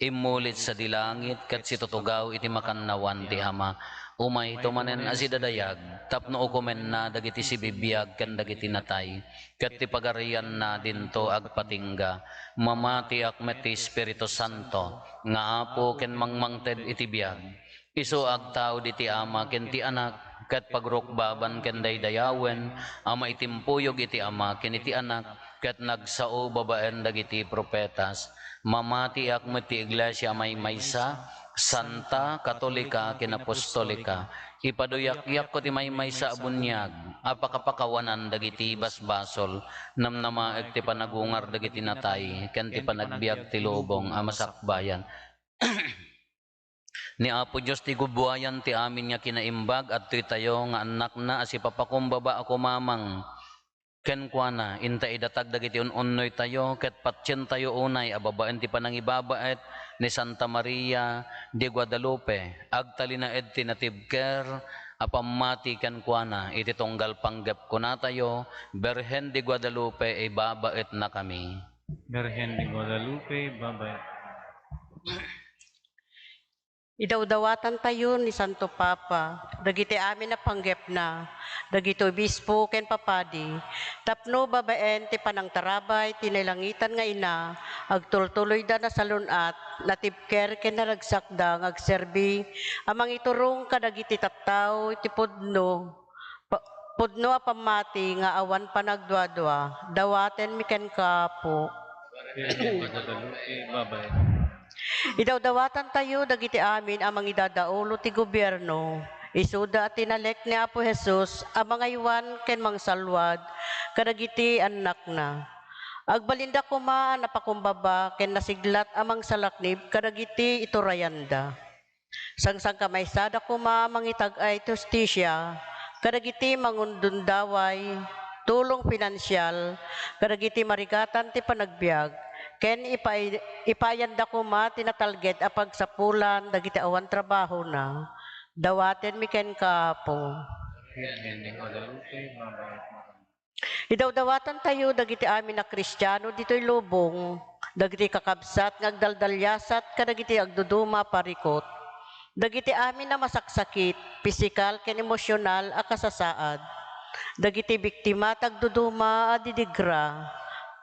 Immulit sadi langit ket situtugaw iti makannawan ti Ama. Umayto manen a sidadayag, tapno ukomenna dagiti sibibiag ken dagiti natay, ket ti pagarianna dinto agpatingga. Mamatiak met ti Espiritu Santo, nga Apo ken mangmangted iti biag. Isu agtaud iti Ama ken ti Anak, ket pagrukbaban ken daydayawen a maitimpuyog iti Ama ken iti Anak, ket nagsao babaen dagiti profetas. Mamatiak met ti Iglesia a maymaysa, santa, katolika, ken apostolika. Ipaduyakyak ti maymaysa a buniag a pakapakawanan dagiti basbasol, namnamaek ti panagungar dagiti natay, ken ti panagbiag ti lubong a masakbayan. Ni Apo Dios ti gubuayan ti amin nga kinaimbag, adtoy tayo nga annakna a sipapakumbaba a kumamang kenkuana, inta idatag dagiti un-unnoy tayo, ket patien tayo unay a babaen ti panangibabaet ni Santa Maria de Guadalupe, agtalinaed ti natibker a pammati kenkuana iti tunggal panggep kunatayo, Birhen de Guadalupe, ibabaetnakami. Birhen de Guadalupe, ibabaetnakami. Idawdawatantayo ni Santo Papa, dagiti amin a panggepna, dagiti obispo ken papadi, tapno babaen ti panangtarabay ti nailangitan nga Ina, agtultuloyda nasalun-at, natibker ken naragsakda nga agserbi a mangiturong kadagiti tattao iti pudno, pa-, pudno a pammati nga awan panagduadua. Dawatenmi kenka, Apo. Birhen de Guadalupe, ibabaetnakami. Idawdawatantayo dagiti amin a mangidadaulo ti gobierno. Isuda ti nalek ni Apo Jesus a mangaywan ken mangsalwad kadagiti annakna. Agbalinda koma a napakumbaba ken nasiglat a mangsalaknib kadagiti iturayanda. Sangsangkamaysada koma a mangitag-ay ti hustisia kadagiti mangundundaway, tulong pinansial kadagiti marigatan ti panagbiag, ken ipaay-, ipaayanda koma ti natalged a pagsapulan dagiti awan trabahona. Dawatenmi kenka, Apo. Idawdawatantayo dagiti amin a Kristiano ditoy lubong, dagiti kakabsat nga agdaldaliasat kadagiti agduduma a parikut. Dagiti amin a masaksakit, pisikal ken emosyonal a kasasaad. Dagiti biktima ti agduduma a didigra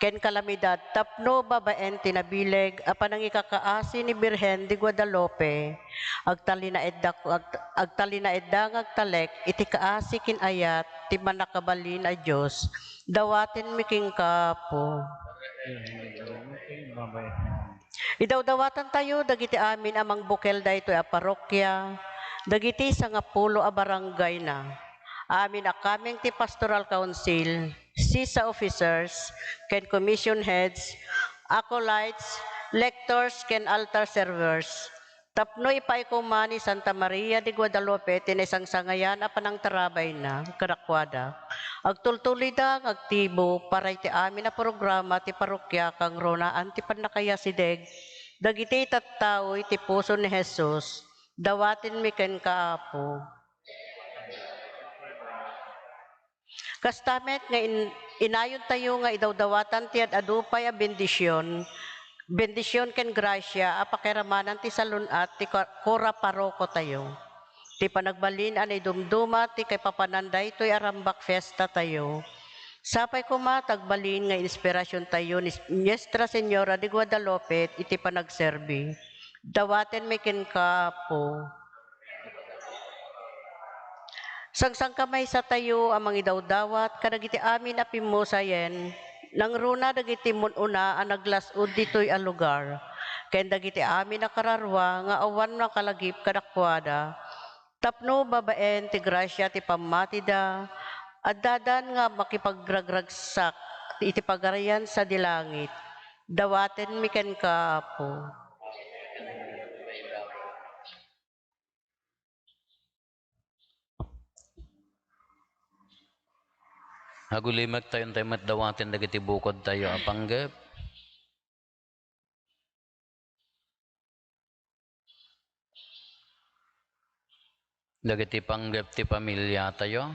ken kalamidad tapno babaen ti nabileg a panangikakaasi ni Birhen de Guadalupe, agtalinaedda, ag-, agtalinaedda nga agtalek iti kaasi ken ayat ti Mannakabalin a Dios. Dawatenmi kenka, Apo. Idawdawatantayo dagiti amin a mangbukel daytoy a parokya, dagiti sangapulo a barangayna, amin a kameng ti Pastoral Council, sisa officers, ken commission heads, acolytes, lectors, ken altar servers, tapno ipaay koma ni Santa Maria de Guadalupe ti naisangsangayan a panangtarabayna kadakuada. Agtultuloyda nga agtibo para iti amin a programa ti parokya kangrunaan ti pannakayasideg dagiti tattao iti puso ni Jesus. Dawatenmi kenka, Apo. Kasta met nga in-, inayontayo nga idawdawatan ti ad-adu pay a bendision, bendision ken grasia a pakiramanan ti salun-at ti ka-, kura parokotayo. Ti panagbalin a naidumduma ti kaipapanan daytoy a rambak fiestatayo. Sapay koma ti agbalin nga inspirasiontayo ni Nuestra Señora de Guadalupe iti panagserbi. Dawatenmi kenka, Apo. Sangsangkamaysatayo a mangidawdawat kadagiti amin a pimmusayen, nangruna dagiti mun-una a naglas-ud ditoy a lugar, ken dagiti amin a kararua nga awan makalagip kadakuada, tapno babaen ti grasia ti pammatida, addadan nga makipagragragsak iti Pagarian sadi langit. Dawatenmi kenka, Apo. Agulimektayo, intay met dawaten dagiti bukodtayo a panggep. Dagiti panggep ti pamiliatayo.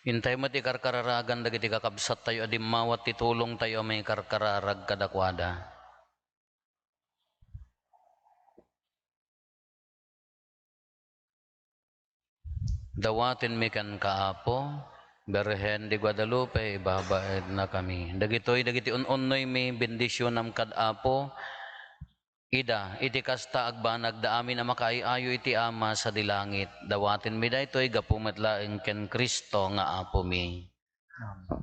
Intay met ikarkararagan dagiti kakabsattayo a dimmawat ti tulongtayo a maikarkararag kadakuada. Dawatenmi kenka, Apo, Birhen de Guadalupe, ibabaetnakami. Dagitoy dagiti un-unnoymi, bendisionam kad Apo. Ida, iti kasta, agbanagda amin a makaay-ayo iti Ama sadi langit. Dawatenmi daytoy gapu met laeng ken Cristo nga Apomi. Amen.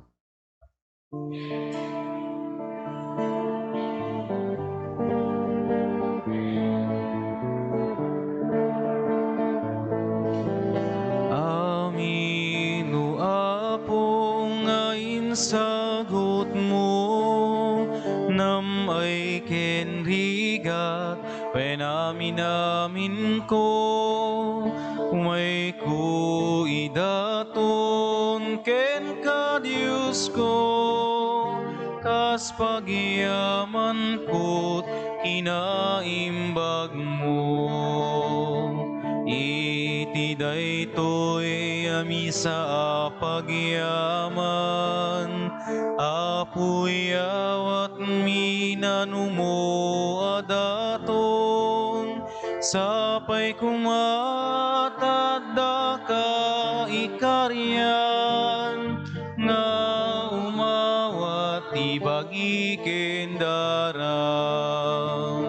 Amin, O Apo, nga insagutmo, nam-ay ken rigat, wen amin-aminko, umayko idaton kenka, Diosko, kas pagyamanko kinaimbagmo. Iti daytoy a misa a pagyaman, Apo, iyawatmi nanumo a daton, sapay koma ta addaka ikarian nga umawat ti bagi ken daram.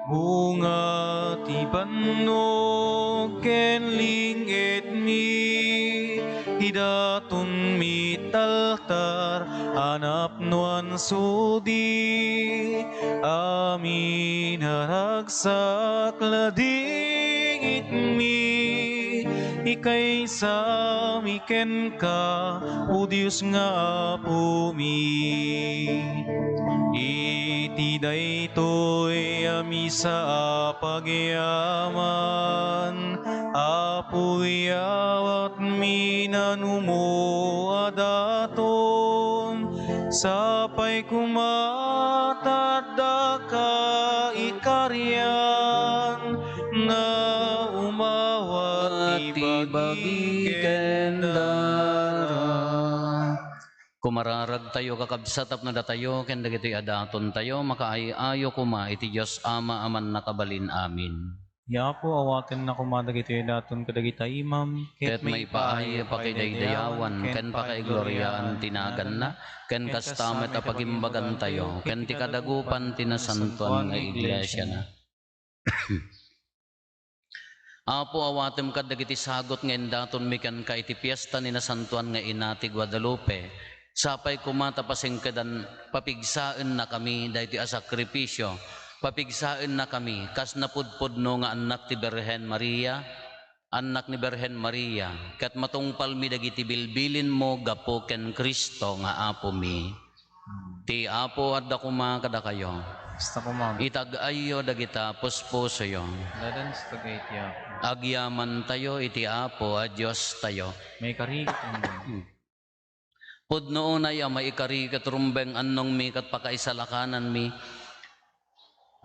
Bunga ti bannog ken ling-itmi, idatonmi iti altar a napnoan sudi, amin a ragsak ladingitmi, ikaysami kenka, O Dios nga Apomi. Iti daytoy a misa a pagyaman, Apo, iyawatmi nanumo a daton, sapay koma ta addaka ikarian nga umawat ti bagi ken daram. Mararagtayo, kakabsat, tapno datayo ken dagitoy a datontayo makaay-ayo koma iti Dios Ama a Mannakabalin. Amin. Ni Apo, awatenna koma dagitoy a daton kadagita imam, ket maipaay a pakidaydayawan ken pakaigloriaan ti naganna, ken kasta met a pagimbagantayo ken ti kadagupan ti nasantoan nga iglesiana. Apo, awatem kad dagiti sagut nga indatonmi kenka iti fiesta ni Nasantoan nga Ina ti Guadalupe. Sapay koma ta pasingkedan, papigsaennakami daytoy a sakrifisio. Papigsaennakami kas napudpudno nga annak ti Birhen Maria, annak ni Birhen Maria, ket matungpalmi dagiti bilbilinmo gapu ken Cristo nga Apomi. Ti Apo adda koma kadakayo. Kasta koma. Itag-ayyo dagita puspusoyo. Dadan sa tagay ti Apo. Agyamantayo iti Apo a Diostayo. Maikari ket rumbeng. Pudno unay a maikari ket rumbeng, annongmi ket pakaisalakananmi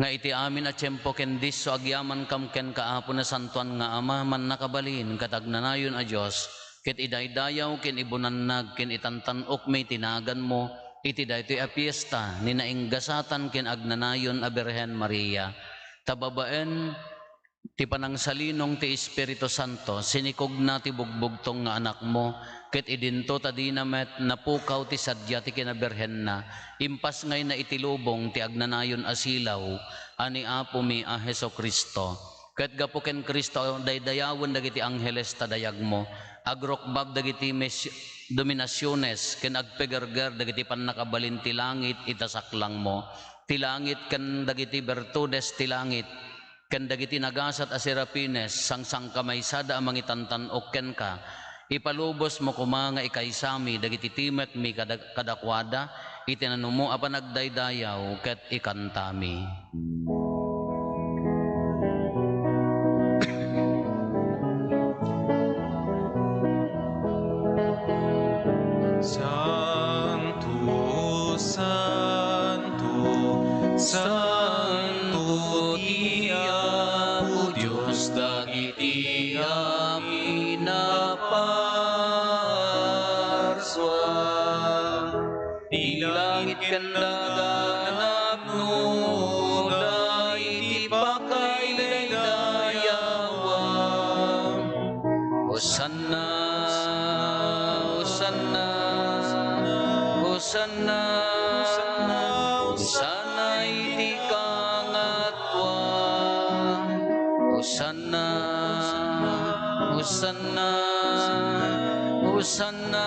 nga iti amin a tiempo ken disso agyamankam kenka, Apo, Nasantoan nga Ama, Mannakabalin ket Agnanayon a Dios, ket idaydayaw ken ibunannag ken itantan-okmi ti naganmo iti daytoy a fiesta ni nainggasatan ken agnanayon a Birhen Maria. Ta babaen ti panangsalinong ti Espiritu Santo, sinikogna ti bugbugtong nga Anakmo, ket idinto ta dina met napukaw ti sadia ti kinabirhenna, impasngayna iti lubong ti agnanayon a silaw a ni Apomi a Jesu-Cristo. Ket gapu ken Cristo, daydayawen dagiti angheles ta dayagmo, agrukbab dagiti mes-, dominasiones, ken agpagerger dagiti pannakabalin ti langit ita saklangmo. Ti langit ken dagiti bertudes ti langit, ken dagiti nagasat a serafines, sangsangkamaysada a mangitantan-ok kenka. Ipalubosmo koma nga ikaysami dagiti timekmi kada-, kadakuada iti nanumo a panagdaydayaw ket ikantami. Santo, Santo, Santo ti Apo Dios dagiti amin a parsua. Ti langit ken daga napnoda iti pakaidaydayawam. Hosanna, Hosanna, Hosanna, Hosanna iti kangatoan. Hosanna, Hosanna, Hosanna,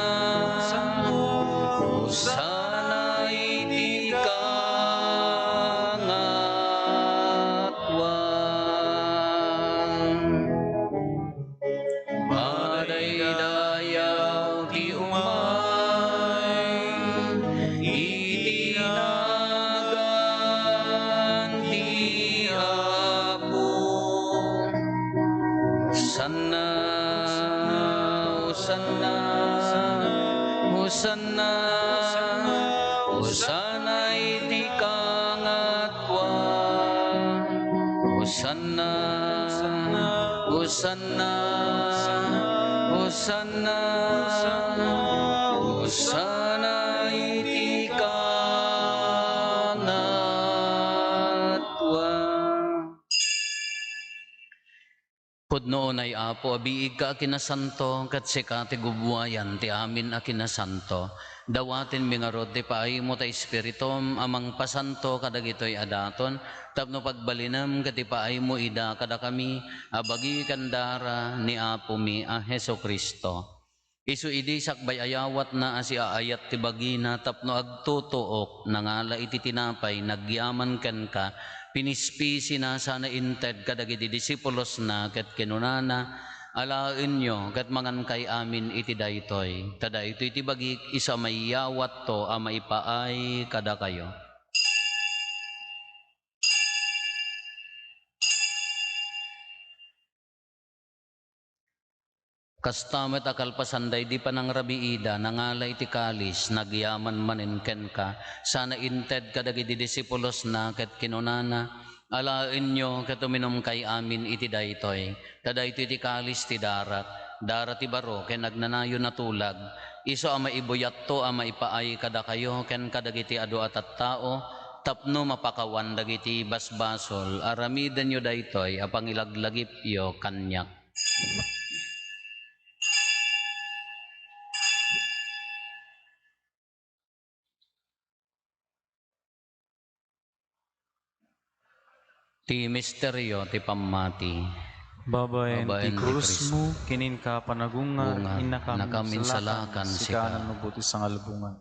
Hosanna iti kangatoan. Madaydayaw ti umay iti nagan ti Apo. Hosanna, Hosanna, Hosanna, Hosanna iti kangatoan. Hosanna, Hosanna, Hosanna, Hosanna iti kangatoan. Pudno unay, Apo, a biigka a kinasanto, ket sika ti gubbuayan ti amin a kinasanto. Dawatenmi ngarud ti paaymo ta Espiritum a mangpasanto kadagitoy a daton, tapno pagbalinem ket ipaaymo ida kadakami a bagi ken dara ni Apomi a Jesu-Cristo. Isu idi sakbay a yawatna a siaayat ti bagina tapno agtutuok, nangala iti tinapay, nagyaman kenka, pinispisina sana inted kadagiti disipulosna, ket kinunana, "Alaenyo ket mangankay amin iti daytoy, ta daytoy ti bagik, isu a maiyawatto a maipaay kadakayo." Kasta met a kalpasan daydi panangrabiida, nangala iti kalis, nagyaman manen kenka, sana inted kadagiti disipulosna, ket kinunana, "Alaenyo ket uminumkay amin iti daytoy, ta daytoy ti kalis ti darak, dara ti baro ken agnanayon a tulag, Isu a maibuyatto a maipaay kadakayo ken kadagiti adu a tattao tapno mapakawan dagiti basbasol. Aramidenyo daytoy a pangilaglagipyo kaniak. Ti misterio ti pammati. Babaen ti Babaen ti krusmo, krus, ken inka panagungar, innakam insalakan, sika a nannubo ti sangalubongan.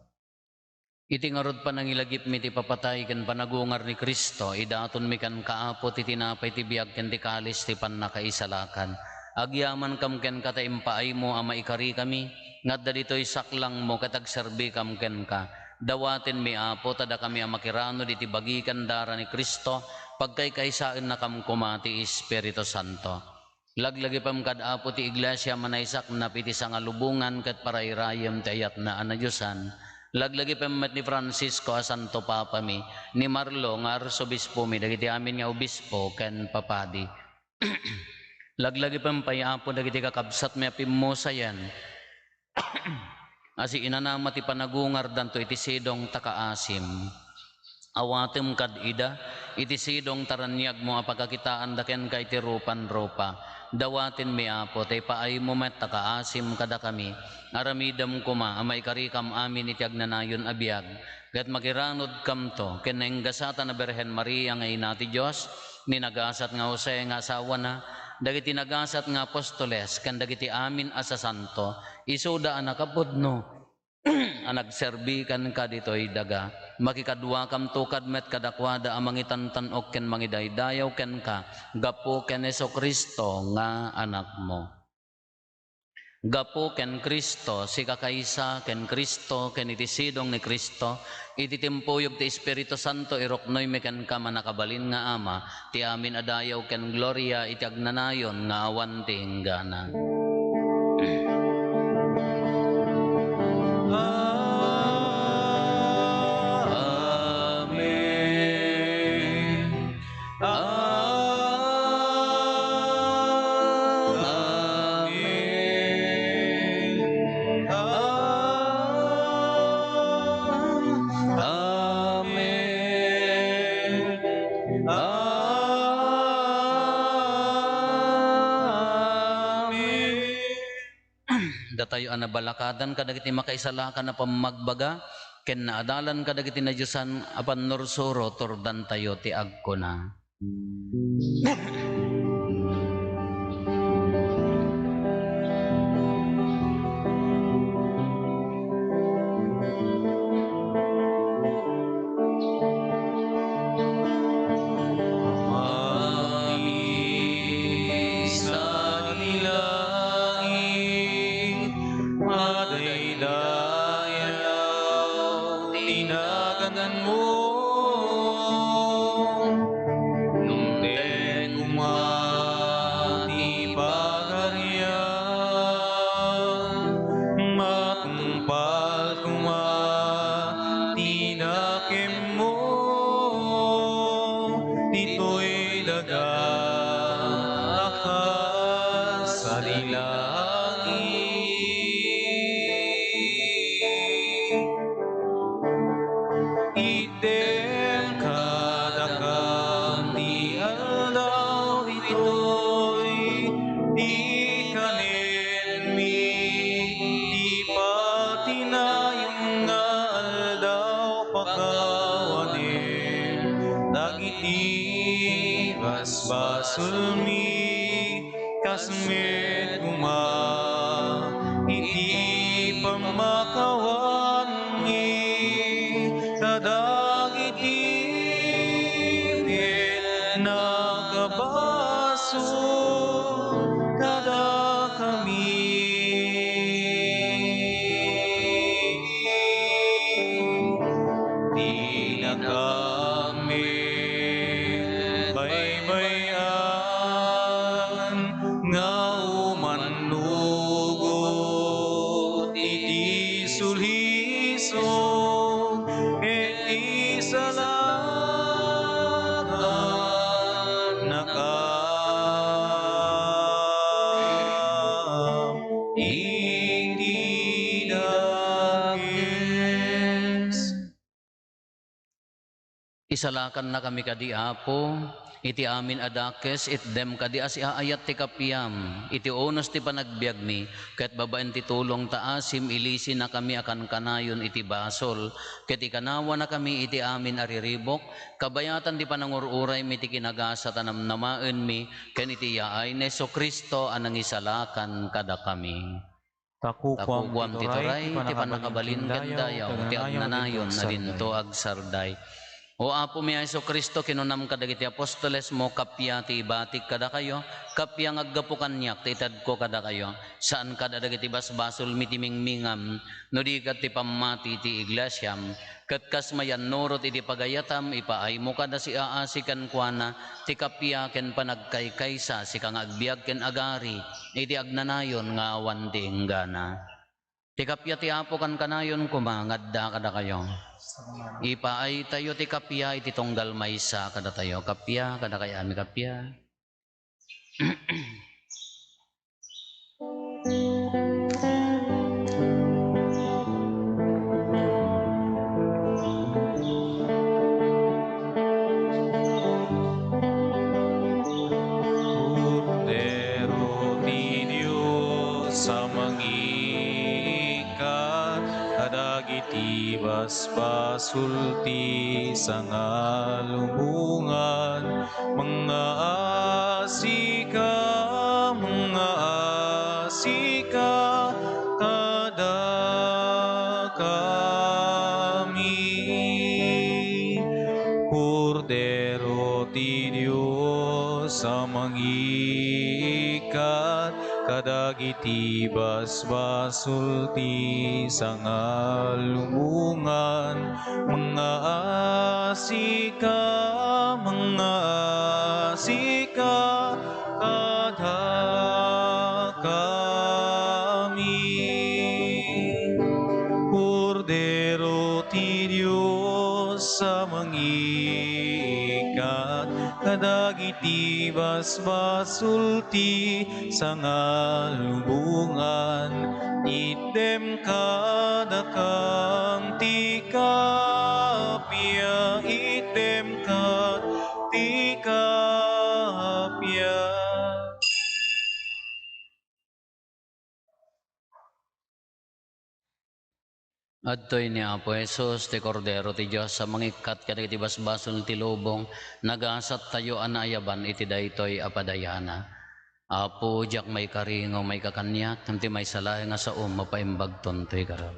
Iti ngarud panangilagipmi ti papatay ken panagungar ni Cristo, idatonmi kenka, Apo, ti tinapay ti biag ken ti kalis ti pannakaisalakan. Agyamankam kenka ta impaaymo a maikarikami, nga adda ditoy saklangmo ket agserbikam kenka. Dawatenmi, Apo, ta dakami a makiranod iti bagi ken dara ni Cristo, pagkaykaysaennakam koma ti Espiritu Santo. Laglagipem kad Apo ti iglesia a manaysaknap iti sangalubongan ket parayrayem ti ayatna a nadiosan. Laglagipem met ni Francisco a Santo Papami, ni Marlo nga Arsobispomi, dagiti amin nga obispo ken papadi. Laglagipem pay, Apo, dagiti kakabsatmi a pimmusayen, a siinanama ti panagungardanto iti sidong ta kaasim. Awatem kad ida iti sidong ta raniagmo a pakakitaanda kenka iti rupan-rupa. Dawatenmi, Apo, ta ipaaymo met ta kaasim kadakami. Aramidem koma a maikarikam amin iti agnanayon a biag, ket makiranudkamto ken nainggasatan a Birhen Maria nga Ina ti Dios, ni nagasat nga Jose nga asawana, dagiti nagasat nga apostoles, ken dagiti amin a sasanto, isuda a nakapudno a nagserbi kenka ditoy daga. Makikaduakamto kad met kadakuada a mangitantan-ok ken mangidaydayaw kenka gapu ken Jesu-Cristo nga Anakmo. Gapu ken Cristo, sika kaysa ken Cristo, ken iti sidong ni Cristo, iti timpuyog ti Espiritu Santo, iruknoymi kenka, mannakabalin nga Ama, ti amin a dayaw ken gloria iti agnanayon nga awan ti inggana. Amen. Amen. Amen. Amen. Datayo a nabalakadan kadagiti makaisalakan a pammagbaga, ken naadalan kadagiti nadiosan a pannursuro, turdantayo ti agkuna. Maisalilangit, madaydayaw ti naganmo. Lumtek koma ti pagarian, matungpal koma ti nakemmo ditoy daga a kas salilangit. Itdem kadakam ti aldaw ditoy, ti kanenmi, ti patinayon nga aldaw, pakawanem dagiti basbasolmi. Kas met koma iti pammakawanmi kadagiti ket nakabasol kadakami. Dinakam met baybay-an nga umannugot iti sulisog ket isalakannakam. Isalakannakami kadi, Apo, iti amin a dakes, itdem kadi a siaayat ti kapiam, iti unos ti panagbiagmi, ket babaen ti tulong ta asim, ilisinakami a kankanayon iti basol, ket ikanawanakami iti amin a riribuk, kabayatan ti panangur-uraymi ti kinagasat a namnamaenmi, ken iti yaay ni Jesu-Cristo a nangisalakan kadakami. Ta kukuam ti turay, ti pannakabalin ken dayaw, ti agnanayon a dinto agsarday. O Apomi a Jesu-Cristo, kinunam kadagiti apostolesmo, kappia ti ibatik kadakayo, kappia nga aggapu kaniak ti itedko kadakayo. Saan kada dagiti basbasolmi ti mingmingam, no di ket ti pammati ti iglesiam. Ket kas mayannurot iti pagayatam, ipaaymo kada siaasi kenkuana ti kappia ken panagkaykaysa, sika nga agbiag ken agari iti agnanayon nga awan ti inggana. Ti kappia ti Apo kankanayon koma nga adda kadakayo. Ipaaytayo ti kappia iti tunggal maysa kadatayo. Kappia, kadakay amin kappia. Kordero ti Dios a mangiikkat kadagiti basbasol ti sangalubongan. Mangngaasika, mangngaasika kadakami. Kordero ti Dios a mangiikkat kadagiti basbasol ti sangalubongan. Mangngaasika, mangngaasika kadakami. Kordero ti Dios a mangiikkat kadagiti basbasol ti sangalubongan. Itdem kadakam ti kappia, itdem kad ti kappia. Adtoy ni Apo Jesus, ti Kordero ti Dios a mangikkat kadagiti basbasol ti lubong, nagasattayo a naayaban iti daytoy a padayana. Apo, diak maikari nga umayka kaniak, ngem ti maysa laeng a saom, mapaimbagton toy garud.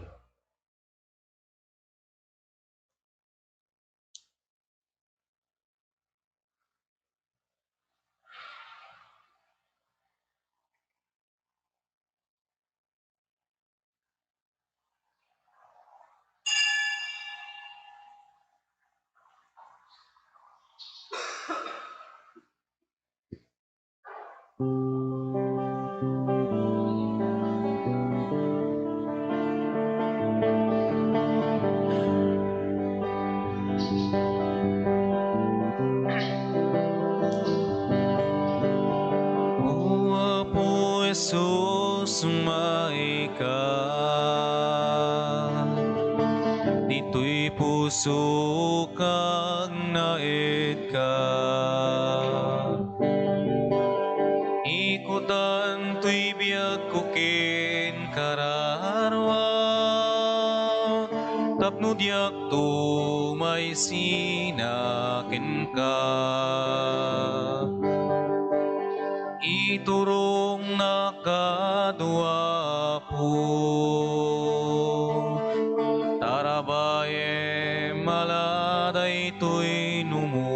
O Apo Jesus, umayka. Ditoy pusok agnaed ka. Ikutan toy biagko ken kararua, tapno diakto maisina kenka. Iturongnak kano, Apo, tarabayem ala daytoy numo,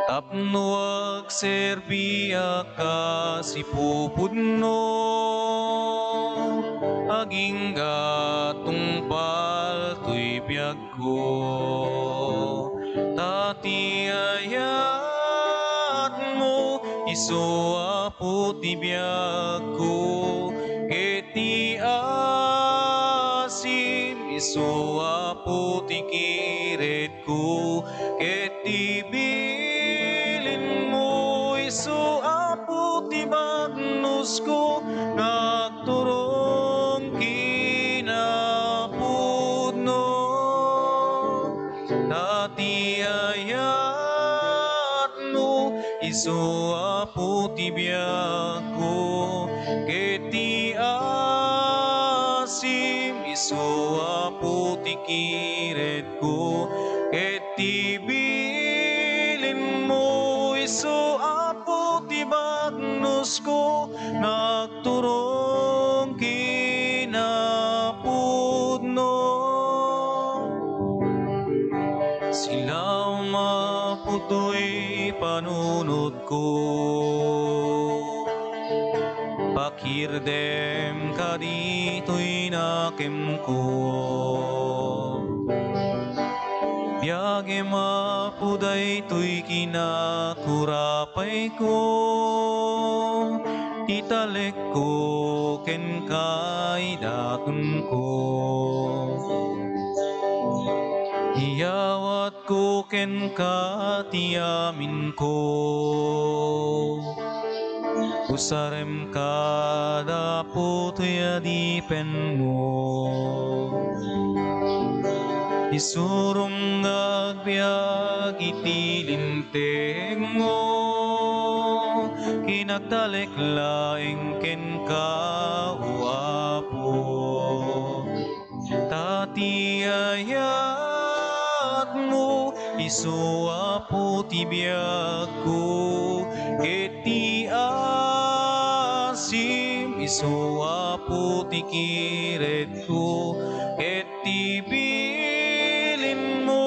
tapno agserbiak kas ipupudno, agingga tungpal toy biag ko. Ta ti ayatmo, isu Apo ti biagko, ket ti asim, isu Apo ti kiredko, ket ti bilinmo, isu Apo ti bagnosko, nga agturong kinapudno. Isu, Apo, ti biagko, ket ti asim. Isu, Apo, ti kiredko, ket ti bilinmo. Isu, Apo, ti bagnosko, nga agturong kinapudno. Silaom, Apo, toy panunotko. Pakirdem kaditoy nakemko. Biagem, Apo, daytoy kinakurapayko, ti talekko ken kaidatonko. Iyawatko kenka ti aminko. Usarem kada putoy a dipenmo. Isurom nga agbiag iti lintegmo, ken agtalek laeng kenka, O Apo. Ta ti ayatmo, isu, Apo, ti biagko, ket ti asim, isu, Apo, ti kiredko, ket ti bilinmo,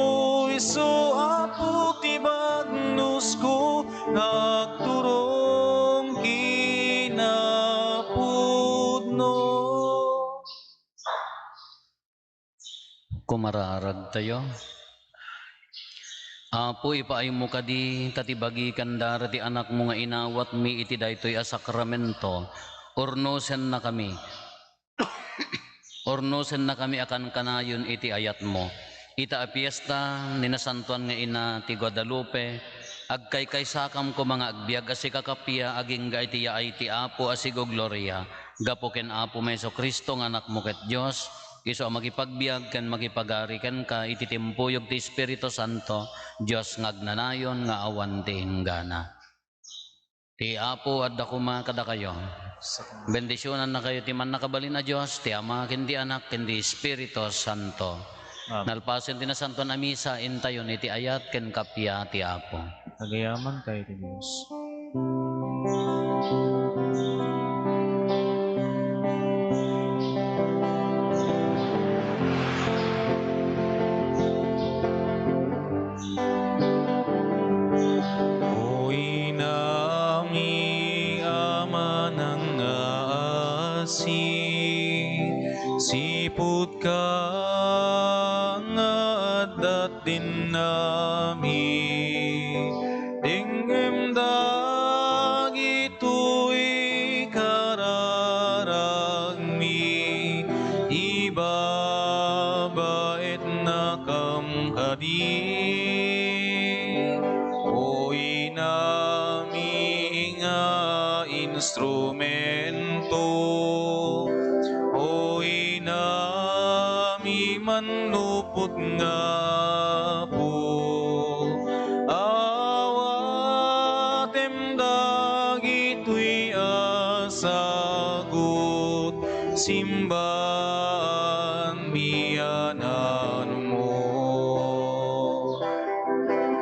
isu, Apo, ti bagnosko, nga agturong kinapudno. Kumararagtayo. Apo, ipaaymo kadi ta ti bagi ken dara ti Anakmo nga inawatmi iti daytoy a sakramento, urnosennakami. Urnosennakami a kankanayon iti ayatmo. Ita a fiesta ni Nasantoan nga Ina ti Guadalupe, agkaykaysakam koma nga agbiag a sikakappia agingga iti yaay ti Apo a sigogloria, gapu ken Apomi Jesu-Cristo nga Anakmo ket Dios, isu a makipagbiag ken makipagari kenka iti timpuyog ti Espiritu Santo, Dios nga agnanayon nga awan ti inggana. Ti Apo adda koma kadakayo. Bendisionannakayo ti Mannakabalin a Dios, ti Ama, ken ti Anak, ken ti Espiritu Santo. Amen. Nalpasen ti Nasantoan a Misa, intayon iti ayat ken kappia ti Apo. Agayamantayo ti Dios. O Inami a manangngaasi, sipud ka nga adda ti innami, dengngem dagitoy kararagmi, ibabaetnakam kadi. O Inami nga instrumento, o Inami manlupot nga Apo, awatem dagitoy a sagut, simbaan miyananmo.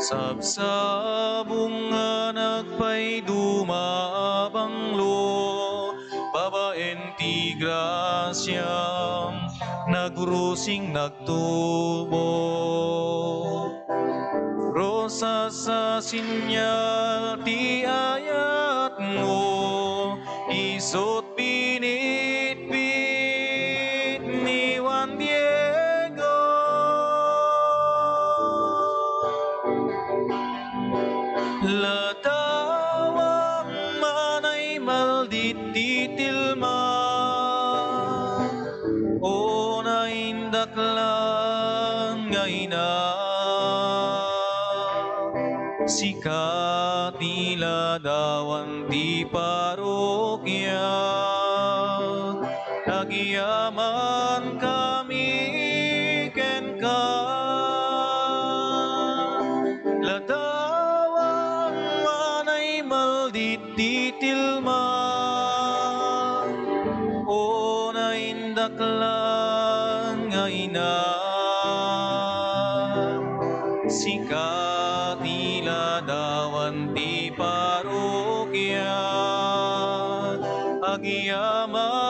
Sabsabong nga nagpayduma a banglo, babaen ti grasiam, nagrusing, nagtubo. Rosas a senyal ti ayatmo, isut binitbit ni Juan Diego. Ladawam manay maldit ti tilma, o naindaklan nga ina. Sika ti ladawan ti parokia, agyamankami kenka. Ladawam manay Ditdi tilma, o naindaklan nga ina, sika ti ladawan ti parokya, agyamanak